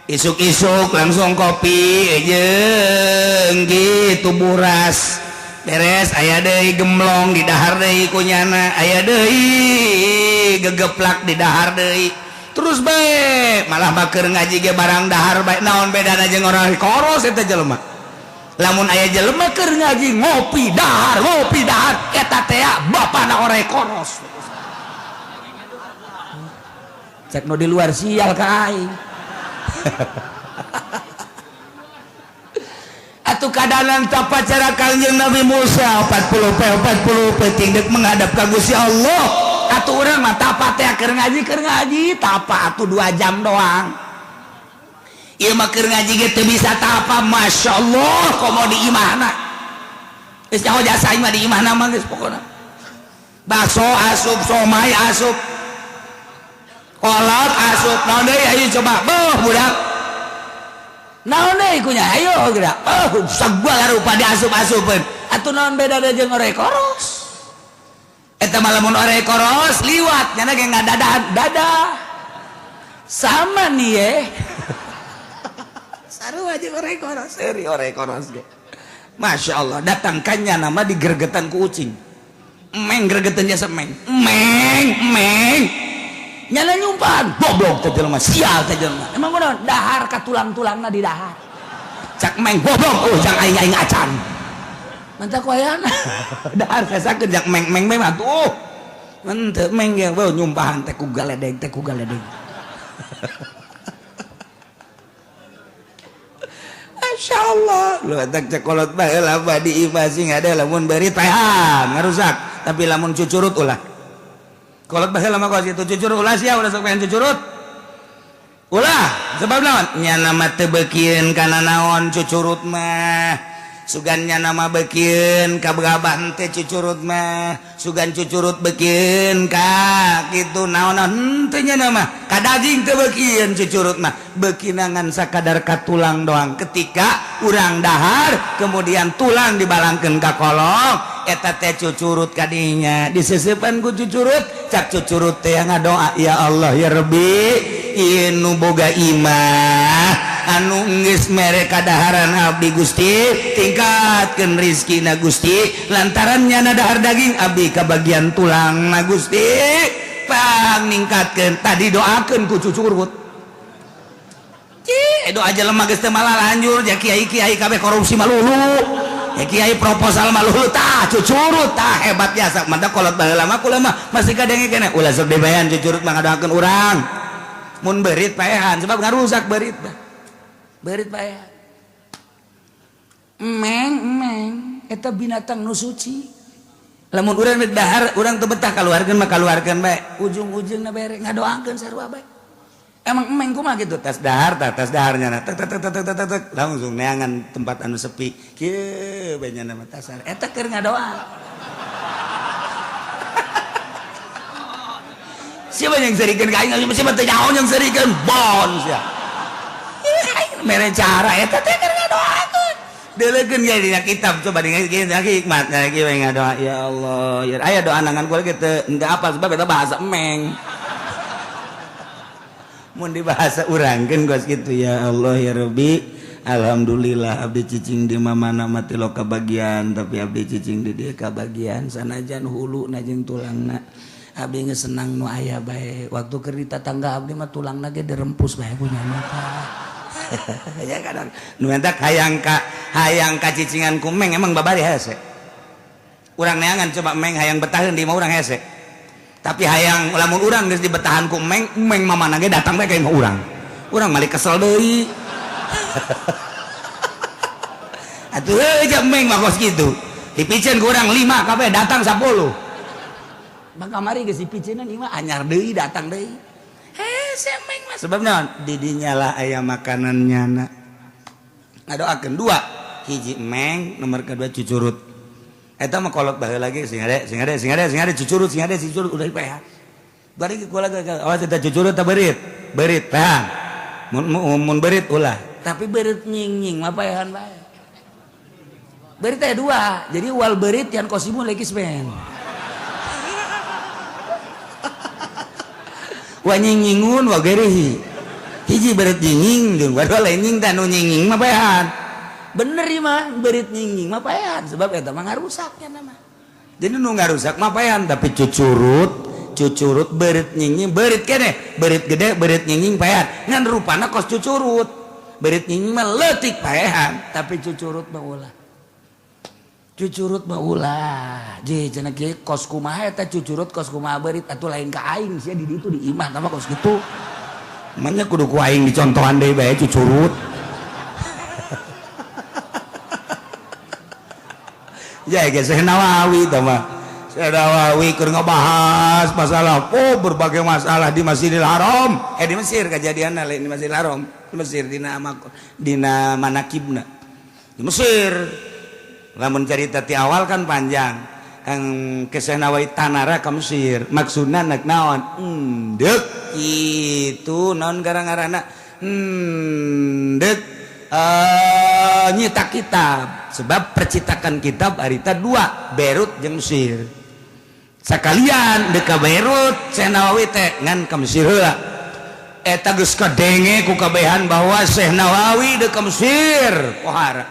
Isuk-isuk langsung kopi jeung gitu buras. Beres aya deui gemlong di dahar deui kunyana, aya deui gegeplak di dahar deui. Terus bae malah bakeur ngaji ge barang dahar bae, naon bedana jeung orang koros eta jelema. Lamun aya jelema keur ngaji ngopi dahar eta teh bapana ore koros. Cek nu di luar sial ka aing. Atuh kadanan tapa cara Kangjeng Nabi Musa 40 40 dek menghadap ka Gusti Allah. Atuh urang mah tapa teh keur ngaji tapa atuh 2 jam doang. Ieu mah keur ngaji ge teu bisa tapa, Masya Allah, komo di imahna. Geus nyaho jasa aing mah di imahna mah geus pokona. Bakso asup, somai asup, kolot asup, naon deui ayo coba, beuh budak. Naon deui kunya ayo geura. Oh, sagala rupa diasup-asupeun. Atuh naon bedana jeung ore koros? Eta mah lamun ore koros liwat nyana ge ngadadahan dadah. Sama nih ye. Sarua jeung ore koros, seuri ore koros ge. Masya Allah, datangkannya nama digergetan ku ucing. Meng gergetan jasa meng. Meng, meng. Nyala nyumpan, goblok teh jelema, sial teh jelema. Emang kunaon? Dahar ka tulang-tulangna di dahar. Cak meng goblok oh jang aing aing acan. Mantap wayana. Dahar sasakeun jak meng-meng mah tuh. Henteu meng ge beuh nyumpahan teh ku galedeg teh ku galedeg. Masya Allah. Lu tak cekolot bae lah di imah sing ada lamun beurit paehan ngarusak, tapi lamun cucurut ulah. Kolot bae lama kos itu cucurut ulah sia ulah sok pengen cucurut. Ulah sebab naon? Nya nama teu beukieun kana naon cucurut mah. Sugan nya nama beukieun ka gabah teh cucurut mah, sugan cucurut beukieun ka kitu naon-naon henteu nya nama ka daging teu beukieun cucurut mah, beukinangan sakadar ka tulang doang. Ketika urang dahar kemudian tulang dibalangkeun ka kolong eta teh cucurut kadinya diseseupan ku cucurut, cak cucurut teh ngadoa ya Allah ya Rabbi ieu nu boga imah anu geus mere kadaharan abdi Gusti tingkatkeun rizkina Gusti lantaran nyana dahar daging abdi kabagian tulang na Gusti pang ningkatkeun tadi doakeun ku cucurut. Cih doa jelema geus teu malah lanjur ja kiai-kiai kabeh korupsi malulu ya kiai proposal malulu tah cucurut tah hebat jasa mantap kolot baheula mah kula mah masih kadenge keneh ulah sok dibayan cucurut mah ngadoakeun urang mun beurit paehan sebab ngarusak beurit mah beurit paehan. Meng meng eta binatang nu suci lamun urang dahar urang teu betah kaluarkeun mah kaluarkeun bae ujung-ujungna bere ngadoakeun sarua bae. Emang emeng kumaha kitu tas dahar tah tas daharnya na tek tek tek tek tek tek langsung neangan tempat anu sepi kieu bae nya mah tasar eta keur ngadoa. Siapa yang serikeun ka aing siapa teh nyaho yang serikeun bon sia. Mere cara eta teh keur ngadoakeun. Deulekeun ge dina kitab coba dina hikmat kieu we ngadoa ya Allah ya aya doa nangan kula ge teu henteu apal sebab eta bahasa emeng. Mun dibahasa urangkeun geus kitu ya Allah ya Rabbi alhamdulillah abdi cicing di mamana mati lo kabagian tapi abdi cicing di dieu kabagian sanajan huluna jeung tulangna abdi geus senang nu aya bae waktu keur di tatangga abdi mah tulangna ge dirempus bae ku nyana. Ya kadang nu entak hayang ka cicingan ku meng emang babari hese. Urang neangan coba meng hayang betaheun di imah urang hese. Tapi hayang lamun urang geus dibetahan ku meng, meng mamana ge datang bae ka imah urang. Urang malik kesel deui. Atuh heuh meng mah kos kitu. Dipiceun ku urang 5 kabeh datang 10. Bang kamari geus dipiceunan imah anyar deui datang deui. Hese meng mah sebab naon? Di dinya lah aya makanan nyana. Ngadoakeun dua, hiji meng, nomor kedua cucurut. Eta mah kolot baheula lagi sing ade sing ade sing ade sing ade cucurut sing ade cucurut udah paehan. Bari kula awas eta cucurut ta beurit. Beurit paehan. Mun beurit ulah. Tapi beurit nying-nying mah paehan bae. Beurit teh dua. Jadi wal beurit yang kosimu lagi men. Wa nying-nyingun wa gerihi. Hiji beurit nying-nying jeung wadul lain nying tah nu nying-nying mah paehan. Bener ieu mah beurit nying-nying mah paehan sebab eta mah ngarusaknya nama. Jadi nu ngarusak mah paehan tapi cucurut cucurut beurit nying-nying beurit keneh beurit gede beurit nying-nying paehan ngan rupana kos cucurut beurit nying-nying mah leutik paehan tapi cucurut mah ulah. Cucurut mah ulah. Je cenah kieu kos kumaha eta cucurut kos kumaha beurit atuh lain ka aing sia di ditu di imah tah mah kos kitu. Manya kudu ku aing dicontohan deui bae cucurut. Ya geus Syekh Nawawi tah mah. Syekh Nawawi keur ngabahas masalah oh berbagai masalah di Masjidil Haram. Di Mesir kejadianna lain di Masjidil Haram, di Mesir dina dina manakibna. Di Mesir. Lamun cerita ti awal kan panjang. Kang Syekh Nawawi tanara ka Mesir. Maksudna nek naon? Endek kitu naon gara-garana? Endek nyetak kitab sebab percetakan kitab harita dua Beirut jeung Mesir sakalian deka Beirut Syekh Nawawi teh ngan ka Mesir heula eta geus kadenge ku kabehan bahwa Syekh Nawawi deka Mesir pohara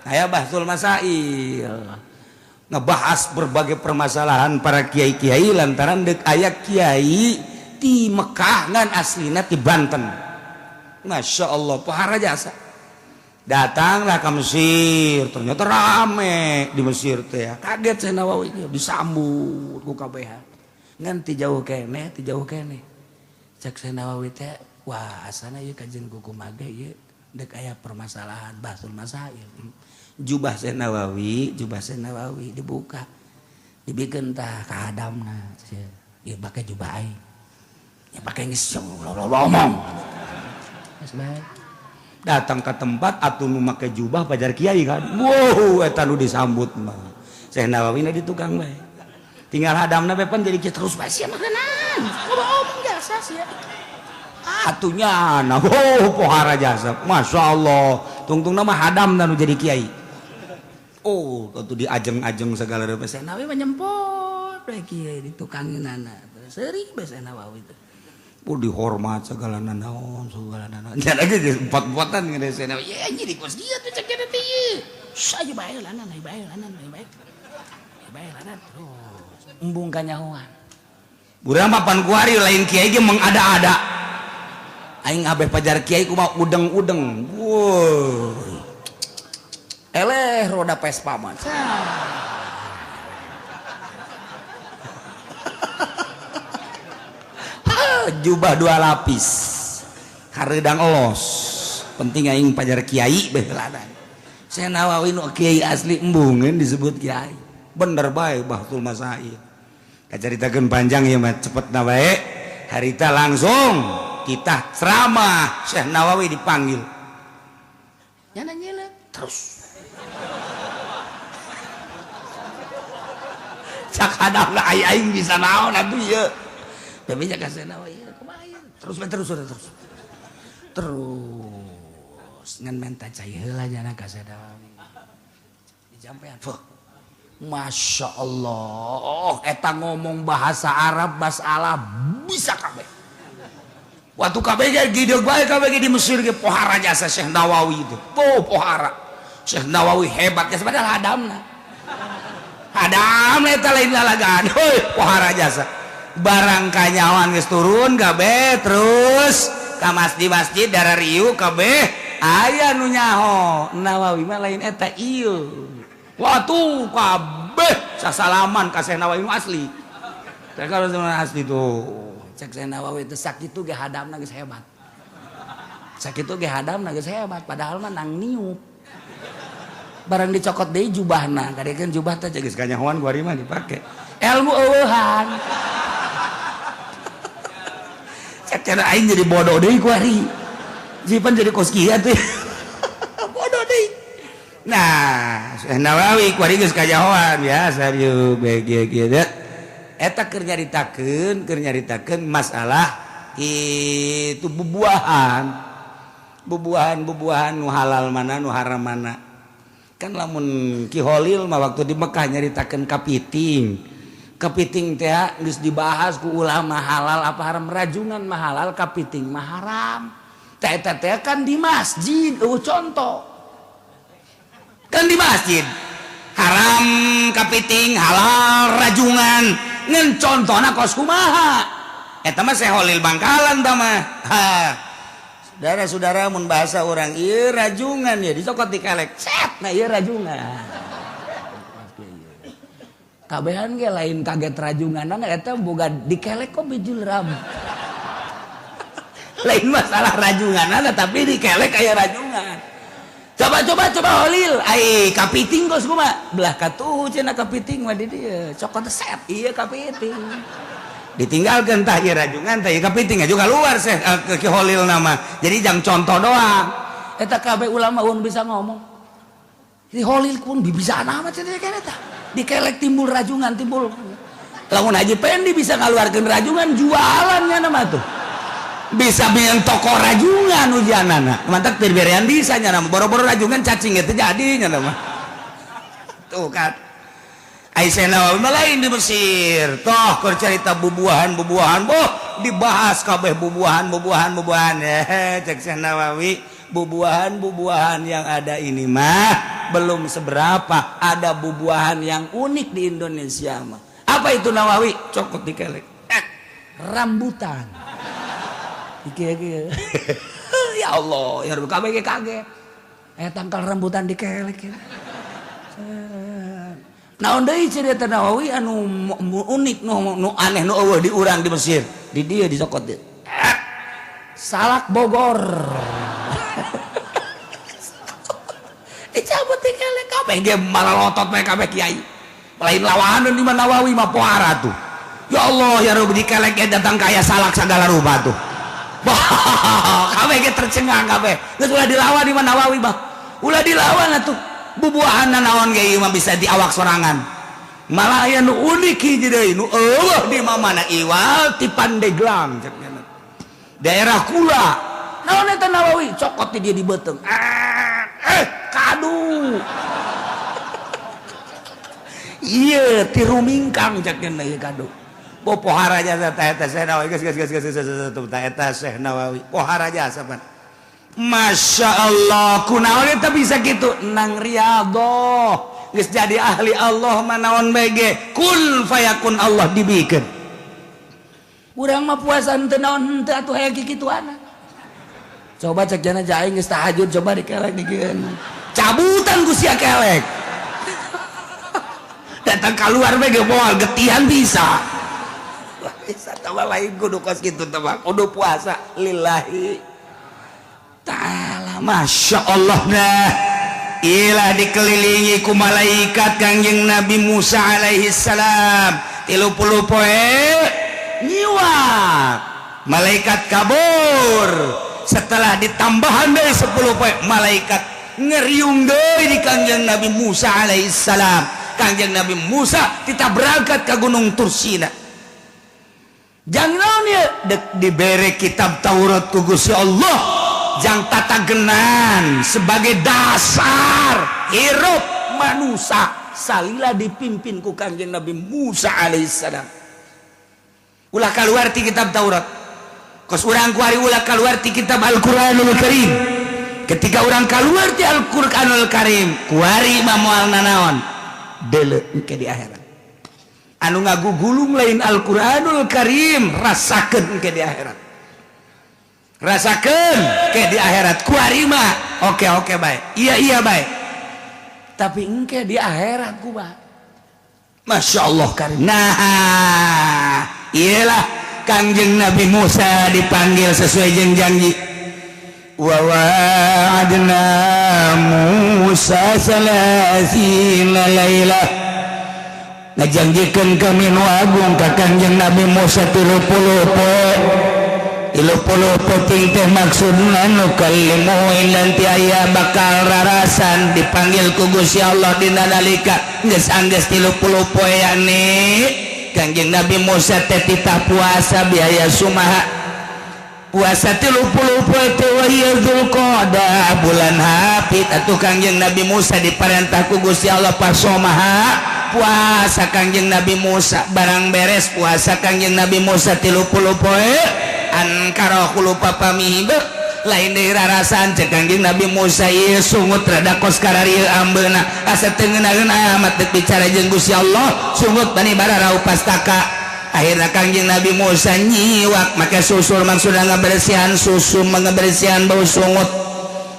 aya Bahsul Masail ngebahas berbagai permasalahan para kiai-kiai lantaran dek aya kiai di Mekah ngan aslina di Banten. Masya Allah pohara jasa. Datanglah ke Mesir, ternyata rame di Mesir teh. Kaget Syekh Nawawi disambut ku kabehan. Ngan ti jauh keneh, ti jauh keneh. Cek Syekh Nawawi teh, wah asana ieu kajen kukumaha ge ieu dek aya permasalahan bahsul masail. Jubah Syekh Nawawi dibuka. Dibikeun tah ka hadamna. Ieu bake jubah aing. Ya pake geus ngomong. Geus bae. Datang ke tempat atuh nu make jubah pajar kiai kan. Wow, eta nu disambut mah. Syekh Nawawi na di tukang bae. Tinggal hadamna bae pan jadi kieu terus bae sia makanan. Ngomong jasa sia. Atunya nah, oh pohara jasa. Masya Allah. Tungtungna mah hadamna nu jadi kiai. Oh, atuh diajeng-ajeng segala rupa. Syekh Nawawi mah nyempot bae kiai di tukangeunana. Seuri bae Syekh Nawawi teh. Oh dihormat segala nanaon segala nanaon. Nya lagi empat-empatan ngene Syekh Nawawi. Ye anjing di kos dieu teh cek teh ieu. Saja bae lanan, bae lanan, bae. Bae lanan terus. Embung kanyahoan. Urang mah pan kuari lain kiai ge mengada-ada. Aing abeh pajar kiai kumaha udeng-udeng. Woi. Eleh roda Vespa mah. Jubah dua lapis hareudang elos penting aing pajar kiai beulanan. Syekh Nawawi nu kiai asli embungeun disebut kiai bener bae bahtul masail. Kacaritakeun panjang ieu mah cepetna bae harita langsung kita ceramah Syekh Nawawi dipanggil nyana nyelek terus cak hadapna aing bisa naon atuh ieu. Tapi cak Syekh Nawawi terus terus terus terus ngan menta cai heula jana ka Syekh Nawawi dijampean. Masya Allah eta ngomong bahasa Arab masalah bisa kabeh. Waktu kabeh ge gideug bae kabeh ge di Mesir ge pohara jasa Syekh Nawawi itu. Oh pohara Syekh Nawawi hebat jasa padahal hadamna. Hadamna eta lain lalagaan. Heuh pohara jasa. Barang kanyawan geus turun kabeh terus ka masjid-masjid darah riu kabeh aya nu nyaho Nawawi mah lain eta ieu. Watuh kabeh sasalaman ka Syekh Nawawi asli. Teh kalau asli tuh cek Syekh Nawawi teh sakitu ge hadamna geus hebat. Sakitu ge hadamna geus hebat padahal mah nang niup. Barang dicokot deui jubahna, kadekeun jubah teh geus kanyahoan ku ari mah dipake. Ilmu eueuhan. Cara aing jadi bodoh deui ku ari. Jipan jadi kos kieu atuh. Bodoh deui. Nah, Syekh Nawawi ku ari geus kajahoan biasa dieu bae kieu kieu. Eta keur nyaritakeun masalah itu bubuahan. Bubuahan-bubuahan nu halal mana nu haram mana. Kan lamun Ki Holil mah waktu di Mekah nyaritakeun kapiting. Kepiting teh geus dibahas ku ulama halal apa haram, rajungan mah halal, kepiting mah haram. Teh eta teh kan di masjid, eueuh contoh. Kan di masjid haram kepiting, halal rajungan. Ngan contona kos kumaha? Eta mah Syekh Holil Bangkalan tah mah. Ha. Saudara-saudara mun bahasa urang ieu rajungan ya dicokot dikelek. Set, nah ieu rajungan. Kabehan ge lain kaget rajunganan eta boga dikelek kok bijul ram. Lain masalah rajunganan tapi dikelek aya rajungan. Coba coba coba Holil, ai kapiting kos kumaha? Belah katuh cenah kapiting mah di dieu. Cokot set ieu kapiting. Ditinggalkeun tah ieu rajungan tah ieu kapiting juga keluar Syekh Ki Holil nama. Jadi jang contoh doang. Eta kabeh ulama un bisa ngomong. Di Holil pun bisa nama cenah eta. Dikelek timbul rajungan timbul. Lamun Haji Pendi bisa ngaluarkeun rajungan jualannya nama tuh. Bisa bikin toko rajungan ujianana. Mantap tirberean bisa nya nama boro-boro rajungan cacing itu jadinya nama. Tuh kan. Aisyah Nawawi mah lain di Mesir. Toh keur carita bubuahan-bubuahan boh dibahas kabeh bubuahan-bubuahan bubuahan. Cek Syekh Nawawi bubuahan-bubuahan yang ada ini mah belum seberapa, ada bubuahan yang unik di Indonesia mah. Apa itu Nawawi? Cokot dikelek. Rambutan. Iki. Ya Allah, ya kabeh kaget. Tangkal rambutan dikelek ya. Naon deui cerita Nawawi anu unik nu aneh nu eueuh di urang di Mesir. Di dieu disokot deui. Salak Bogor. Dicabut dikelek kabeh ge malalotot bae kabeh kiai. Lain lawanan di mana Nawawi mah pohara tuh. Ya Allah ya Rabbi dikelek ge datang kaya salak sagala rupa tuh. Kabeh ge tercengang kabeh. Geus ulah dilawan di mana Nawawi mah. Ulah dilawan atuh. Bubuahan naon ge ieu mah bisa diawak sorangan. Malah aya nu unik hiji deui nu eueuh di mana iwal ti Pandeglang cek daerah kula. Naon eta Nawawi cokot di dia di beuteung. Kadu. Ieu ti Rumingkang cek ieu kadu. Pohara jasa ta eta Syekh Nawawi geus geus geus geus ta eta Syekh Nawawi pohara jasa pan. Masya Allah kunaon eta bisa kitu nang riyadhah geus jadi ahli Allah manaon bae ge kun fayakun Allah dibikeun. Urang mah puasa henteu naon henteu atuh aya kikituana. Coba cek jana aing geus tahajud coba dikelek dikeun. Cabutan ku sia kelek. Datang keluar bae ge moal getihan bisa. Bisa tawa lain kudu kos kitu teh kudu puasa lillahi ta'ala. Masya Allah nah ilah dikelilingi ku malaikat Kangjeng Nabi Musa alaihi salam 30 poe nyiwak malaikat kabur. Setelah ditambahan deui 10 poe malaikat ngeriung deui di Kangjeng Nabi Musa alaihi salam. Kangjeng Nabi Musa kita berangkat ke Gunung Tursina. Jangan naon ieu dek dibere kitab Taurat ku Gusti Allah jang tatagenan sebagai dasar hirup manusia salila dipimpin ku Kangjeng Nabi Musa alaihissalam. Ulah keluar ti kitab Taurat. Kos urang kuari ulah keluar ti kitab Al-Qur'anul Karim. Ketika urang keluar ti Al-Qur'anul Karim, kuari mah moal nanaon? Deuleu engke di akhirat. Anu ngagugulung lain Al-Qur'anul Karim, rasakeun engke di akhirat. Rasakeun ke di akhirat kuari mah oke oke bae. Iya iya bae. Tapi engke di akhirat kumaha? Masya Allah karim. Nah, iyalah Kangjeng Nabi Musa dipanggil sesuai jeung janji. Wa wa'adna Musa salasina lailah. Ngajanjikeun kami nu agung ka Kangjeng Nabi Musa 30 poe. 30 peuting teh maksudna nu kallimu nanti aya bakal rarasan dipanggil ku Gusti Allah dina nalika geus anggeus 30 poe yakni Kangjeng Nabi Musa teh titah puasa biaya sumaha puasa 30 poe teh wa hiya Dzulqa'dah bulan Hafid atuh Kangjeng Nabi Musa diparentah ku Gusti Allah pasomaha puasa Kangjeng Nabi Musa barang beres puasa Kangjeng Nabi Musa 30 poe ankara khulufa pamihi lain deui rarasan cek Kangjeng Nabi Musa ieu sungut rada kos kararieu ambeuna asa teu ngeunaheun amat deuk bicara jeung Gusti Allah sungut bani bararau pastaka. Akhirna Kangjeng Nabi Musa nyiwak make susur maksudna ngabersihan susu ngabersihan bau sungut.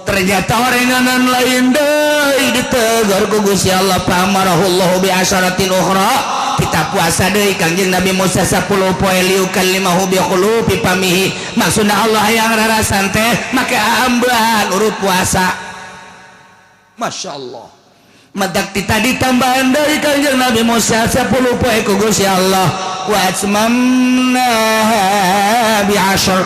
Ternyata orenganan lain deui ditegur ku Gusti Allah pamarahullahu bi asyaratin ukhra. Kita puasa deui Kangjeng Nabi Musa 10 poe liukallimahu bi khulufi pamihi maksudna Allah yang rarasan teh make ambean urut puasa. Masya Allah madak tadi tambahan dari Kangjeng Nabi Musa 10 poe ku Gusti Allah wa atmamna bi asyr.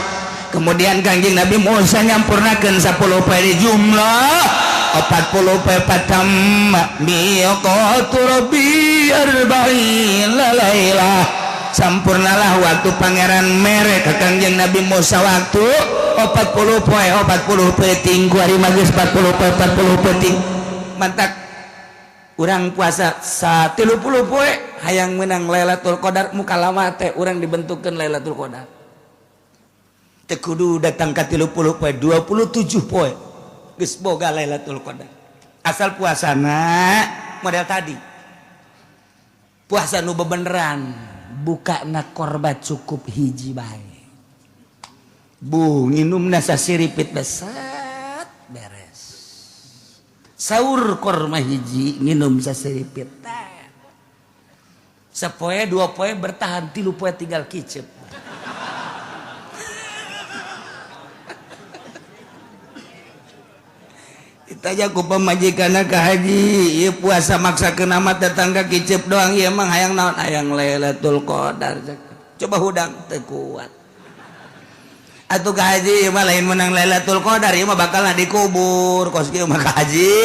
Kemudian Kangjeng Nabi Musa nyampurnakeun 10 poe di jumlah 40 poe patamma miqatu rabbi arba'ina lailah. Sampurnalah waktu pangeran mere ka Kangjeng Nabi Musa waktu 40 poe 40 peuting kuari mah geus 40 poe 40 peuting. Mantak urang puasa 30 poe hayang menang Lailatul Qadar muka lama teh urang dibentukkeun Lailatul Qadar. Teu kudu datang ka 30 poe 27 poe geus boga Lailatul Qadar. Asal puasana model tadi. Puasa nu bebeneran, bukana korbat cukup hiji bae. Bu nginumna sasiripit beset beres. Saur korma hiji nginum saseripit. Sapoe dua poe bertahan, 3 poe tinggal kicep. Ditanya ku pamajikanna ka haji, ieu puasa maksakeun amat datang ka kicep doang, ieu mah hayang naon? Hayang Lailatul Qadar. Coba hudang teu kuat. Atuh ka haji ieu mah lain menang Lailatul Qadar, ieu mah bakalna dikubur. Kos kieu mah ka haji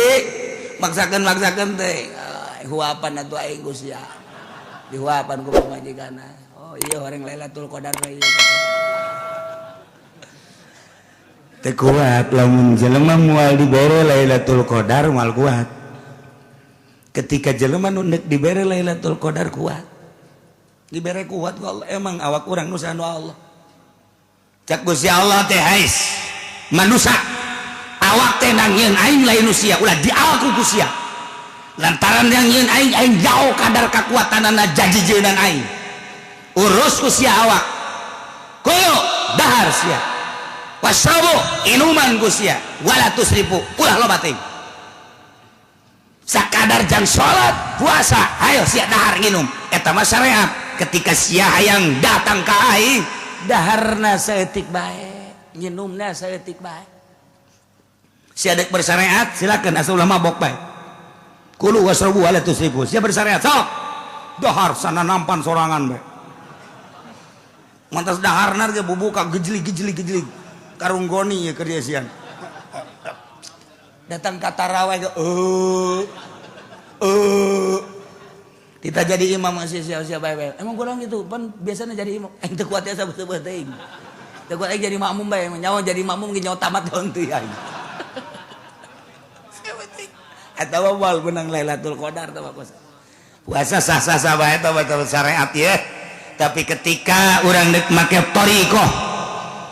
maksakeun teh. Huapan atuh aing ku sia. Dihuapan ku pamajikanna. Oh iya orang Lailatul Qadar mah ieu. Teu kuat lamun jelema moal dibere Lailatul Qadar moal kuat. Ketika jelema nu neuk dibere Lailatul Qadar kuat. Dibere kuat ku Allah, emang awak urang nu sanu Allah. Cak Gusti Allah teh hais manusa awak teh nangieun aing lain nu sia ulah diawak ku sia. Lantaran yang nyieun aing aing jauh kadar kakuatanana jajijeunan aing. Urus ku sia awak. Koyo dahar sia. Wasrabu inuman ku sia, wala tusrifu ulah loba teuing. Sakadar jang salat, puasa, ayo sia dahar nginum. Eta mah syariat. Ketika sia hayang datang ka aing, daharna saeutik bae, nginumna saeutik bae. Sia dek bersyariat silakan asal ulah mabok bae. Kulu wasrabu wala tusrifu. Sia bersyariat sok. Dahar sana nampan sorangan bae. Mantas daharna ge bubuka gejlig-gejlig-gejlig. Karunggoni ya kerja siang. Datang ka tarawih ge kita jadi imam masih siap-siap bae bae. Emang kurang gitu, pan biasanya jadi imam. Aing teu kuat ya sabeut-beut teuing. Teu kuat aing jadi makmum bae, nyawa jadi makmum ge nyawa tamat daun teu aing. Atawa moal menang Lailatul Qadar tah puasa. Puasa sah-sah bae tah syariat ya. Tapi ketika urang deuk make thariqah,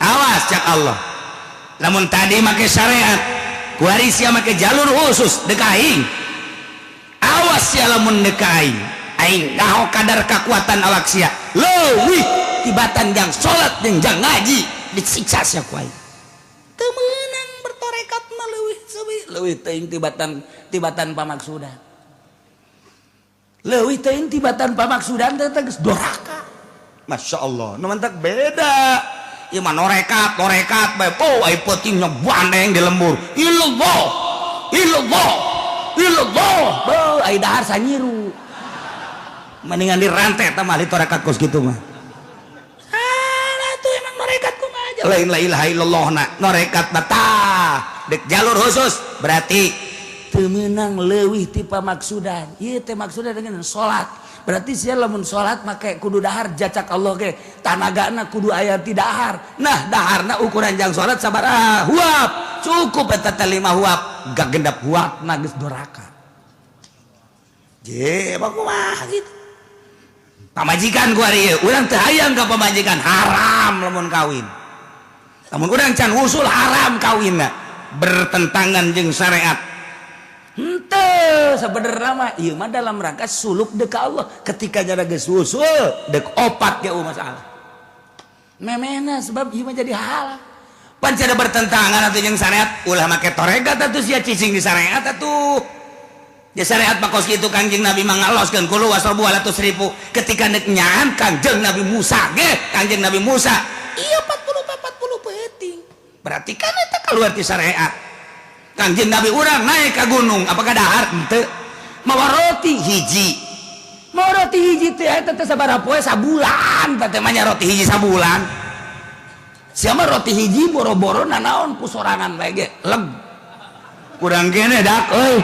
awas cak Allah. Lamun tadi make syariat, kuari sia make jalur khusus deuk aing. Awas sia lamun deuk aing. Aing ngaho kadar kakuatan awak sia. Leuwih tibatan jang salat jeung jang ngaji disiksa sia ku aing. Teu meunang bertorekat mah leuwih seuwi leuwih teuing tibatan pamaksudan. Leuwih teuing tibatan pamaksudan teh geus doraka. Masya Allah, nu mantak beda. Ieu mah norekat, torekat bae. Oh, ai peutingna bandeng di lembur. Illallah. Illallah. Illallah. Beuh, ai dahar sanyiru. Mendingan dirantai tah mah torekat kos kitu mah. Salah tuh emang norekat kumaha aja. Lain la ilaha illallah na, norekat mah tah. Dek jalur khusus berarti teu meunang leuwih ti pamaksudan. Ieu teh maksudan dengan salat. Berarti sia lamun salat make kudu dahar jacak Allah ge tanagana kudu aya ti dahar. Nah daharna ukuran jang salat sabaraha huap cukup eta teh 5 huap gak gendap huapna geus doraka. Je kumaha gitu. Pamajikan ku ari ieu urang teu hayang ka pamajikan haram lamun kawin. Lamun urang can usul haram kawinna bertentangan jeung syariat. Henteu sebenarnya mah ieu mah dalam rangka suluk deuk ka Allah. Ketika jara geus usul deuk opat ge masalah. Memehna sebab ieu mah jadi halal. Pan cada bertentangan atuh jeung syariat, ulah make torekat atuh sia cicing di syariat atuh. Di syariat mah kos kitu Kangjeng Nabi mah ngaloskeun kulu wasrabu wala tusrifu. Ketika deuk nyaan Kangjeng Nabi Musa ge, Kangjeng Nabi Musa ieu 40 peuting. Berarti kan eta kaluar ti syariat. Kangjeng Nabi urang naik ke gunung, apakah dahar? Henteu. Mawa roti hiji. Mawa roti hiji teh eta teh sabaraha poe sabulan, teh mah nya roti hiji sabulan. Sia mah roti hiji boro-boro nanaon ku sorangan bae ge, leg. Kurang kene dak euy.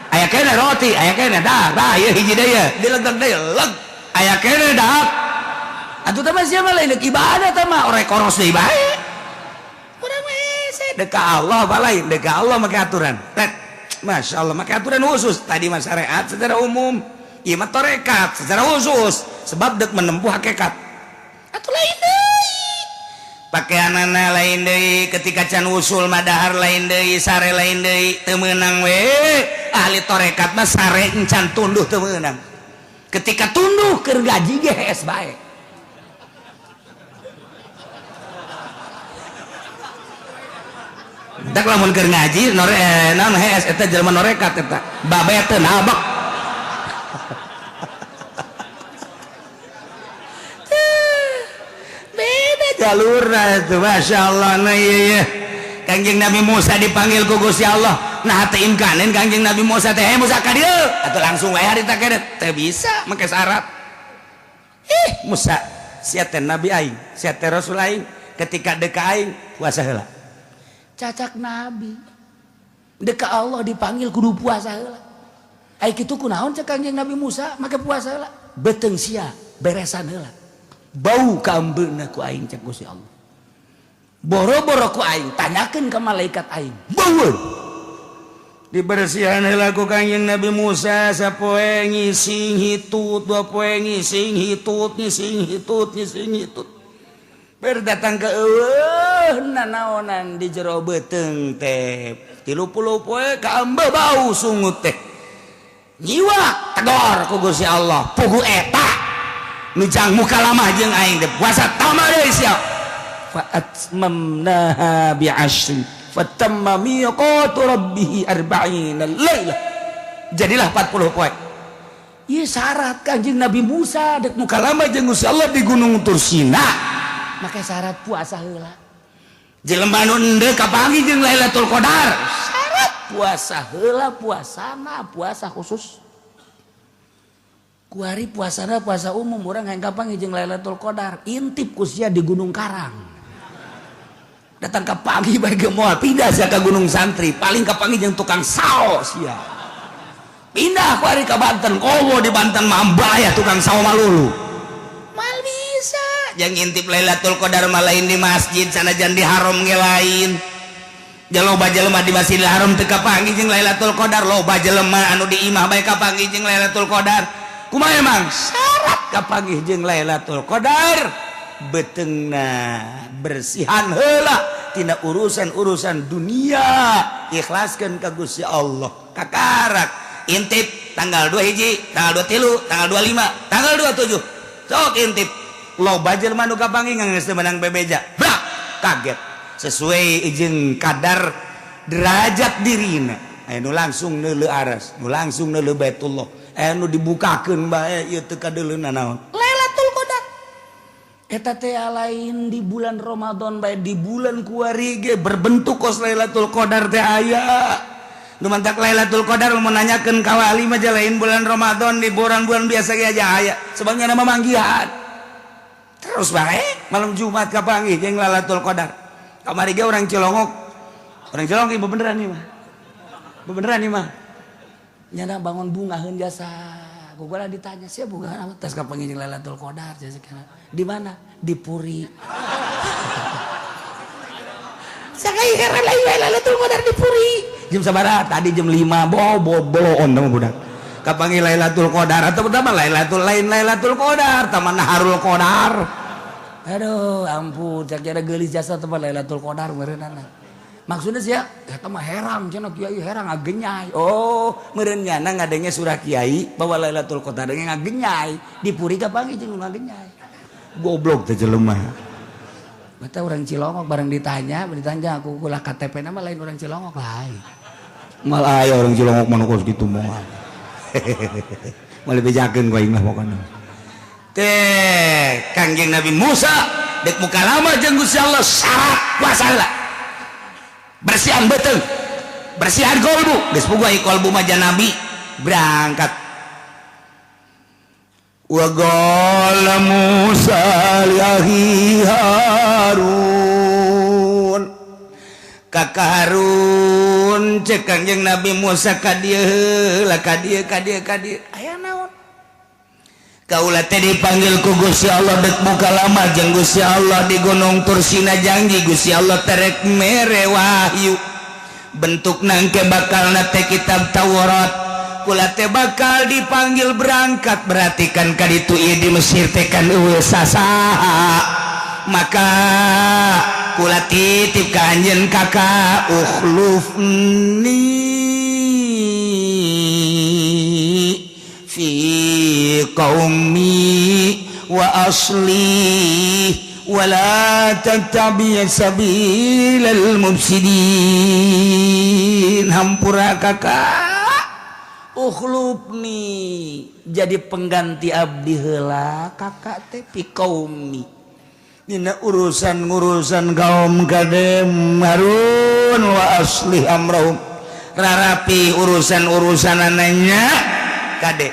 Aya kene roti, aya kene dak, tah ieu hiji deui ye, dilegeg deui leg. Aya kene dak. Atuh teh mah sia mah lain deuk ibadah teh mah orek koros deui bae. Deka Allah apa lain deka Allah make aturan. Masya Allah make aturan khusus. Tadi mah syariat secara umum, ieu mah tarekat secara khusus sebab dek menempuh hakikat. Atuh lain deui. Pakaianana lain deui ketika can usul mah dahar lain deui, sare lain deui, teu meunang we. Ahli tarekat mah sare encan tunduh teu meunang. Ketika tunduh keur gaji ge hees bae. Tak lamun keur ngaji nore naon hees eta jelema norekat eta babe teu nabak. Beda jalurna itu, Masya Allah. Nah iya, iya. Kangjeng Nabi Musa dipanggil ku Gusti Allah. Nah teu imkanen Kangjeng Nabi Musa teh, Musa ka dieu atuh langsung wae harita kene teu bisa make syarat. Ih Musa, sia teh nabi aing, sia teh rasul aing, ketika deka aing puasa heula. Cacak nabi deka Allah dipanggil kudu puasa heula. Ai kitu kunaon cek Kangjeng Nabi Musa make puasa heula? Beuteung sia beresan heula. Bau kaambeuna ku aing cek Gusti Allah. Boro-boro ku aing tanyakeun ka malaikat aing. Bau. Dibersihan heula ku Kangjeng Nabi Musa sapoe ngising hitut, dua poe ngising hitut, ngising hitut, ngising hitut. Berdatang ke eueuh nanaonan di jero beuteung teh 30 poe kaambe bau sungut teh. Nyiwak tegor ku Gusti Allah, pugu eta nu jang mukalamah jeung aing teh puasa tama deui sia. Fa atmamnaha bi asyrin fatamma miqatu rabbih arba'ina lailah. Jadilah 40 poe. Ieu syarat Kangjeng Nabi Musa dek mukalamah jeung Gusti Allah di Gunung Tursina. Make syarat puasa heula. Jelema nu endeu kapanggih jeung Lailatul Qadar. Syarat puasa heula, puasana puasa khusus. Kuari puasana puasa umum urang hayang kapanggih jeung Lailatul Qadar, intip ku sia di Gunung Karang. Datang ka pagi bae ge moal pindah sia ka Gunung Santri, paling kapanggih jeung tukang sao sia. Pindah kuari ka Banten, komo di Banten mah ambaya tukang sao malulu. Mal bisa yang ngintip Lailatul Qadar mah lain di masjid sanajan di haram ge lain. Loba jelema di Masjidil Haram teu kapanggih jeung Lailatul Qadar, loba jelema anu di imah bae kapanggih jeung Lailatul Qadar. Kumaha emang syarat kapanggih jeung Lailatul Qadar? Beuteungna bersihan heula tina urusan-urusan dunia, ikhlaskeun ka Gusti Allah. Kakarak intip tanggal 2 hiji, tanggal 23, tanggal 25, tanggal 27. Sok intip. Loba jelema nu kapanggih geus teu meunang bebeja. Brak, kaget. Sesuai jeung kadar derajat dirina. Aya nu langsung neuleuh aras, nu langsung neuleuh Baitullah. Aya nu dibukakeun bae ieu teu kadeuleuna naon. Lailatul Qadar. Eta teh lain di bulan Ramadan bae, di bulan kuari ge berbentuk kos Lailatul Qadar teh aya. Nu mantak Lailatul Qadar mun nanyakeun ka wali mah lain bulan Ramadan, di bulan-bulan biasa ge aja aya. Sebabnya nama manggihan. Terus bae malam Jumat kapanggih jeung Lailatul Qadar. Kamari ge orang Cilongok. Orang Cilongok ieu beneran ieu mah. Beneran ieu mah. Nyana bangun bungaheun jasa. Ku gua ditanya, "Sia bungaheun apa?" Tas kapanggih jeung Lailatul Qadar jasa. Di mana? Di Puri. Sakai heran lain Lailatul Qadar di Puri. Jam sabaraha? Tadi jam 5. Bo boloon teh budak. Kapanggih Lailatul Qadar atau pertama Lailatul lain Lailatul Qadar, taman Naharul Qadar. Aduh, ampun, cak jara geulis jasa tempat Lailatul Qadar meureunana. Maksudnya sia, eta mah herang cenah kiai herang ngagenyai. Oh, meureun nyana ngadenge surah kiai bahwa Lailatul Qadar ge ngagenyai. Di Puri kapanggih jeung ngagenyai. Goblok teh jelema. Bata orang Cilongok bareng ditanya aku ulah KTP nama lain orang Cilongok lain. Mal aya orang Cilongok mah kos kitu moal. Moal bejakeun ku aing mah pokona. Teh Kangjeng Nabi Musa dek mukalama jeung Gusti Allah syarat puasa heula. Bersihan beuteung, bersihan kolbu, geus puguh ai kolbu mah nabi berangkat. Wa qala Musa li akhi Harun. Kakak Harun cek Kangjeng Nabi Musa ka dieu heula ka dieu ka dieu ka dieu. Aya naon? Kaula teh dipanggil ku Gusti Allah dek mukalama jeung Gusti Allah di Gunung Tursina, janji Gusti Allah terek mere wahyu. Bentuk nangke bakalna teh kitab Taurat. Kula teh bakal dipanggil berangkat, berarti kan kaditu ieu di Mesir teh kan eueuh sasaha. Maka kula titip ka anjeun kakak ukhlufni fi qaumi wa asli wala tattabi' sabilal mufsidin. Hampura kakak, ukhlubni jadi pengganti abdi heula kakak teh fi qaumi dina urusan-urusan kaum kadem Harun wa aslih amrahum, rarapi urusan-urusanannya kade.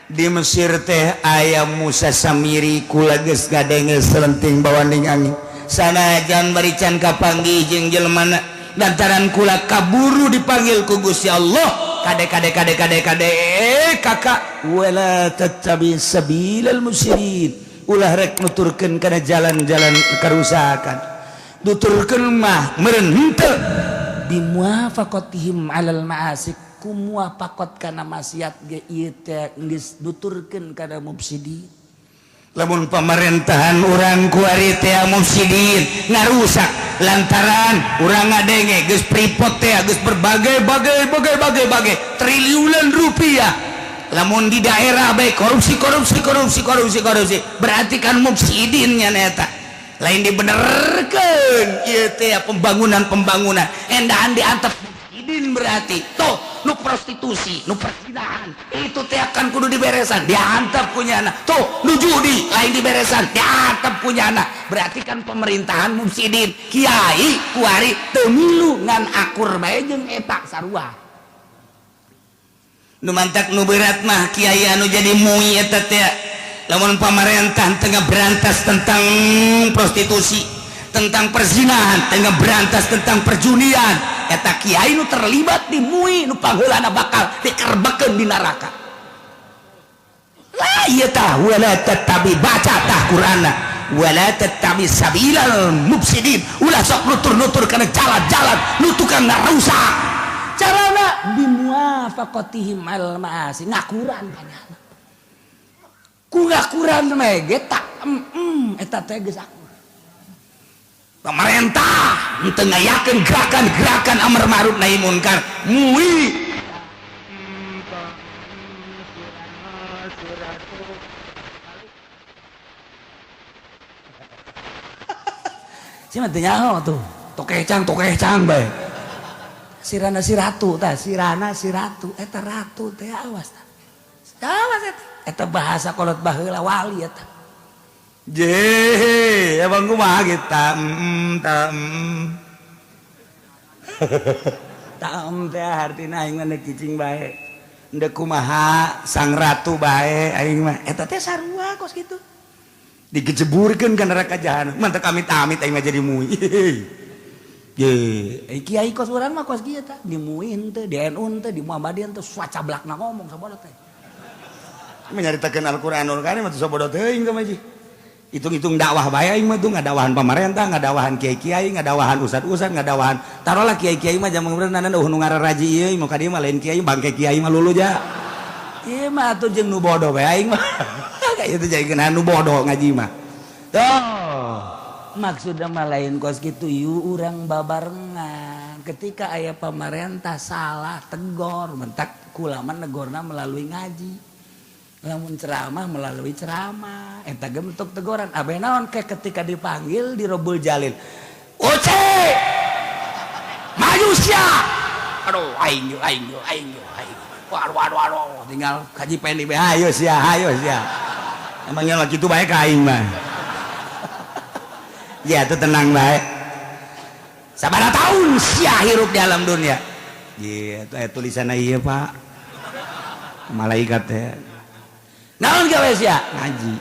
Di Mesir teh aya Musa Samiri kula geus ngadenge selenting bawaning angin sanajan bari can kapanggih jeung jelema lantaran kula kaburu dipanggil ku Gusti Allah. Kade kade kade kade kade kakak, wala tattabi sabilal mufsidin, ulah rek nuturkeun kana jalan-jalan kerusakan, nuturkeun mah meureun henteu bimuwafaqatihim alal ma'asi, kumuwafaqat kana maksiat ge ieu teh geus nuturkeun kana mufsidin. Lamun pemerintahan urang kuari teh mufsidin ngarusak lantaran urang ngadenge geus pripot teh geus berbagai-bagai bagai-bagai triliunan rupiah. Lamun di daerah baik korupsi korupsi korupsi korupsi korupsi, berarti kan mufsidinnya neta lain dibenerkeun ieu teh pembangunan-pembangunan endahan diantep mufsidin, berarti toh nu prostitusi nu perzinahan itu teh akan kudu diberesan diantep punya anak, tuh nu judi lain diberesan diantep punya anak, berarti kan pemerintahan mufsidin. Kiai kuari teu milu ngan akur bae jeung eta sarua. Nu mantak nu berat mah kiai anu jadi mui eta teh lamun pamarentah tengah berantas tentang prostitusi, tentang perzinahan, tengah berantas tentang perjudian, eta kiai nu terlibat di mui nu pangheulana bakal dikerbekeun di neraka. La ieu tah wala tattabi, baca tah Qur'anna, wala tattabi sabilal mufsidin, ulah sok nutur-nutur kana jalan-jalan nu tukang ngarusak. Carana bimuwafaqatihim al ma'asi, ngakuran banyana ku ngakuran mah ge tak eta teh geus akur. Pemerintah henteu ngayakeun gerakan-gerakan amar ma'ruf nahi munkar mui si mah teu nyaho tuh tokecang bae. Sirana si ratu tah, sirana si ratu eta ratu teh awas tah. Awas eta. Eta bahasa kolot baheula wali eta. Je, abang kumaha gitu ta ta ta teh artina aing mah cicing bae. Endek kumaha sang ratu bae aing mah. Eta teh sarua kos kitu. Digejeburkeun ka neraka jahanam. Mantep amit-amit aing mah jadi mui. Ye, kiai kos urang mah kos kieu tah, di MUI henteu, di NU henteu, di Muhammadiyah henteu, sacablakna ngomong sabodo teh. Menyaritakeun Al-Qur'anul Karim mah sabodo teuing teh mah. Hitung-hitung dakwah bae aing mah tuh, ngadakwahan pamarentah, ngadakwahan kiai-kiai, ngadakwahan ustad-ustad, ngadakwahan. Tarolah kiai-kiai mah jaman beureunan eueuh nu ngararaji ieu, mah ka dieu mah lain kiai, bangke kiai mah lulu ja. Ieu mah atuh jeung nu bodoh bae aing mah. Kayak itu jadi nu bodoh ngaji mah. Tuh. Maksudnya mah lain kos gitu yuk urang babarengan. Ketika aya pamarentah salah tegor, mentak kulama negorna melalui ngaji, lamun ceramah melalui ceramah, eta ge bentuk teguran. Abe naon ke ketika dipanggil di Robul Jalil, Oce maju sia, aduh aing aing aing aing, waduh waduh waduh, tinggal kaji pendi be, ayo sia ayo sia, emangnya lagi itu baik aing mah. Ya itu tenang baik. Sabaraha tahun sia hirup di alam dunia. Iya, itu tulisannya iya pak. Malaikat ya. Naon gawe sia? Ngaji.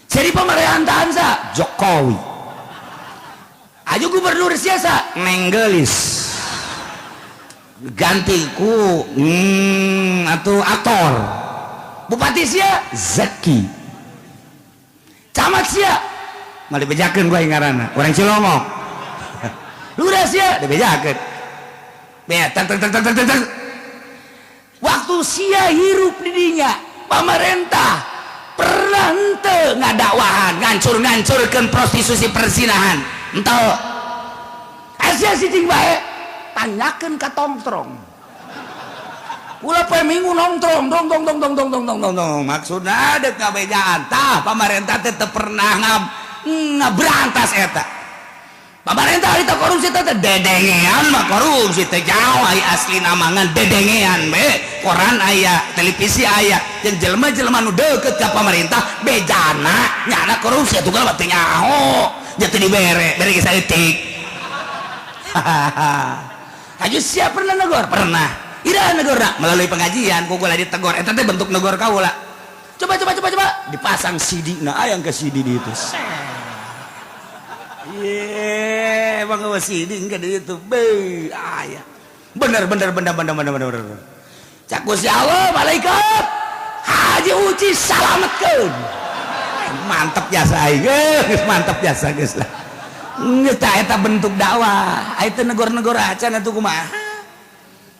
Jadi pemerintahan sa Jokowi. Ayo gubernur sia sa Nenggelis. Ganti ku atau aktor. Bupati sia Zaki. Camat sia malah dibejakeun gua ngaranna orang Cilongok. Lurah sia dibejakeun. Be tang tang tang tang tang. Waktu sia hirup di dinya, pamarentah pernah henteu ngadakwahan, ngancur-ngancurkeun prostitusi perzinahan. Henteu. Sia cicing bae tanyakeun ka tongtrong. Ulah poe minggu nongtrong dong dong dong dong dong dong dong dong dong. Maksudna deuk ngabejaan tah pamarentah teh teu pernah ngam Ngaberantas eta. Pamarentah itu korupsi teh dedengean mah korupsi teh jauh ai asli namangan dedengean be. Koran aya, televisi aya, jeung jelema-jelema nu deukeut ka pamarentah bejana nyana korupsi atuh mah teu nyaho. Jatuh dibere, bere geus saeutik. Haji siap pernah negor? Pernah. Ira negor melalui pengajian ku kula ditegor eta teh bentuk negor kaula. Coba coba coba coba dipasang CD nah aya ke CD di itu. Ye, bang CD enggak di itu. Be, aya. Bener bener bener bener bener bener bener. Cak Gusti Allah malaikat Haji Uci salametkeun. Mantep jasa aing geus, mantep jasa geus lah. Geus tah eta bentuk dakwah. Aya teu negor-negor acan atuh kumaha.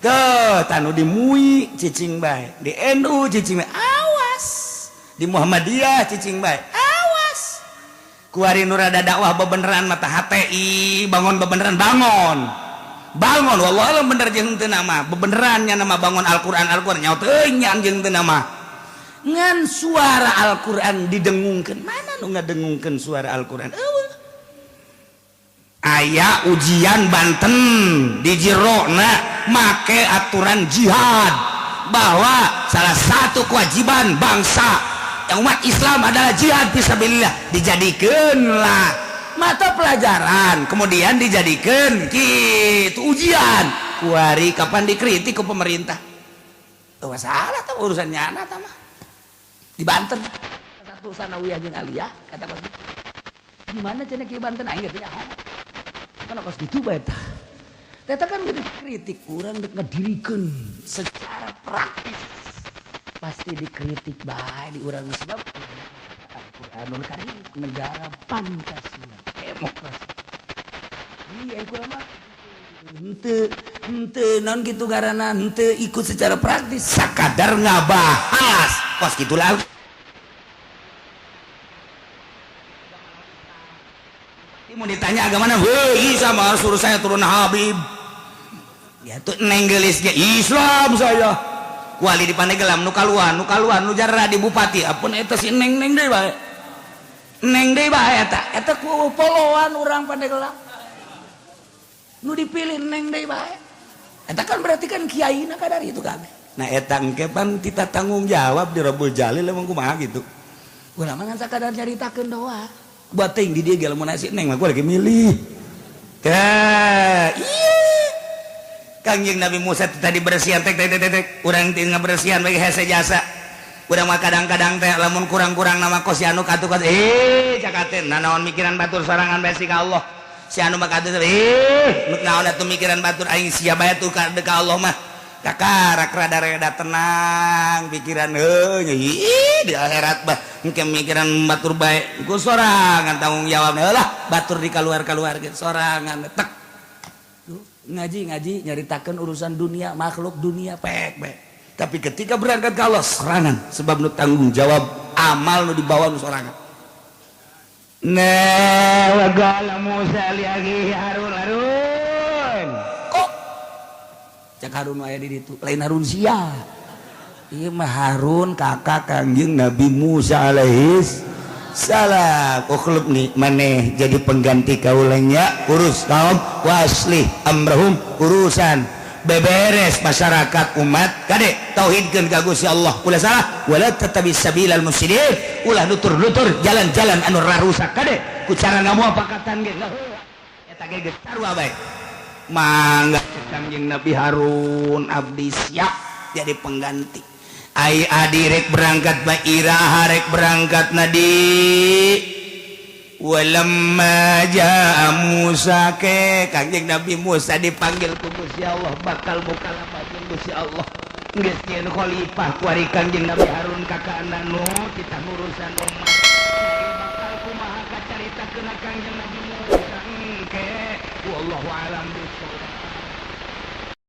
Tuh, tanu di MUI cicing bae, di NU cicing bae. Awas. Di Muhammadiyah cicing bae. Awas. Kuari nu rada dakwah bebeneran mata HTI, bangun bebeneran bangun. Bangun wallahu alam bener jeung teu nama. Bebeneran nya nama bangun Al-Qur'an Al-Qur'an nyaho teuing jeung teu nama. Ngan suara Al-Qur'an didengungkeun. Mana nu ngadengungkeun suara Al-Qur'an? Eueuh. Aya ujian Banten di jerona make aturan jihad bahwa salah satu kewajiban bangsa yang umat Islam adalah jihad fisabilillah, dijadikanlah mata pelajaran kemudian dijadikan gitu ujian. Kuari kapan dikritik ke pemerintah? Tuh salah tuh urusannya anak mah di Banten satu sanawiyah jeung aliyah kata kos gimana cenah ki Banten aing teh nyaho kan kos gitu bae tah. Eta kan gede kritik urang dek ngadirikeun secara praktis pasti dikritik bae di urang sebab Al-Qur'anul Karim negara Pancasila demokrasi. Iya kurang mah henteu henteu naon kitu garana henteu ikut secara praktis sakadar ngabahas kos kitulah. Mau ditanya agama mana? Weh, sama suruh saya turun Habib. Ya tuh nenggelis ge Islam saya. Wali di Pandeglang nu kaluan, nu kaluan, nu jarra di bupati. Apun eta si neng-neng deui bae. Neng deui bae eta. Eta ku poloan urang Pandeglang. Nu dipilih neng deui bae. Eta kan berarti kan kiaina kadar itu kabeh. Nah eta engke pan kita tanggung jawab di Rabbul Jalil emang kumaha gitu. Urang mah ngan sakadar nyaritakeun doa. Buat ting di dia gak mau nasi neng mah gue lagi milih. Tah, iya. Kangjeng Nabi Musa tadi bersihan tek tek tek tek urang teu ngabersihan bagi hese jasa. Urang mah kadang-kadang teh lamun kurang-kurang nama kos si anu katuh kos cakaten nanaon mikiran batur sorangan bae ka Allah. Si anu mah katuh naon atuh mikiran batur aing sia bae tuh ka Allah mah. Kakarak rada reda tenang pikiran heuh di akhirat bah engke mikiran batur bae ku sorangan tanggung jawab lah batur di kaluar-kaluar ge sorangan tek ngaji-ngaji nyaritakeun urusan dunia makhluk dunia pek bae tapi ketika berangkat ka Allah sorangan sebab nu tanggung jawab amal nu dibawa nu sorangan. Nah wa qala Musa li akhihi Harun Harun kok cak Harun aya di ditu lain Harun sia ieu mah Harun kakak Kangjeng Nabi Musa alaihis salam. Ukhlub nih maneh jadi pengganti kaulanya urus kaum waslih amrahum urusan beberes masyarakat umat kade tauhidkeun ka Gusti Allah ulah salah wala tattabi sabilal mufsidin ulah nutur-nutur jalan-jalan anu rarusak kade ku cara ngamuapakatan ge eta ge geus sarua bae. Mangga Kangjeng Nabi Harun abdi siap jadi pengganti. Ai adi rek berangkat ba iraha rek berangkat nadi walamma jaa Musa ke Kangjeng Nabi Musa dipanggil ku Gusti Allah bakal mukalama jeung Gusti Allah geus nyieun khalifah kuari Kangjeng Nabi Harun kakana nu kita urusan umat bakal kumaha kacaritakeun Kangjeng Nabi Musa engke wallahu alam bissawab.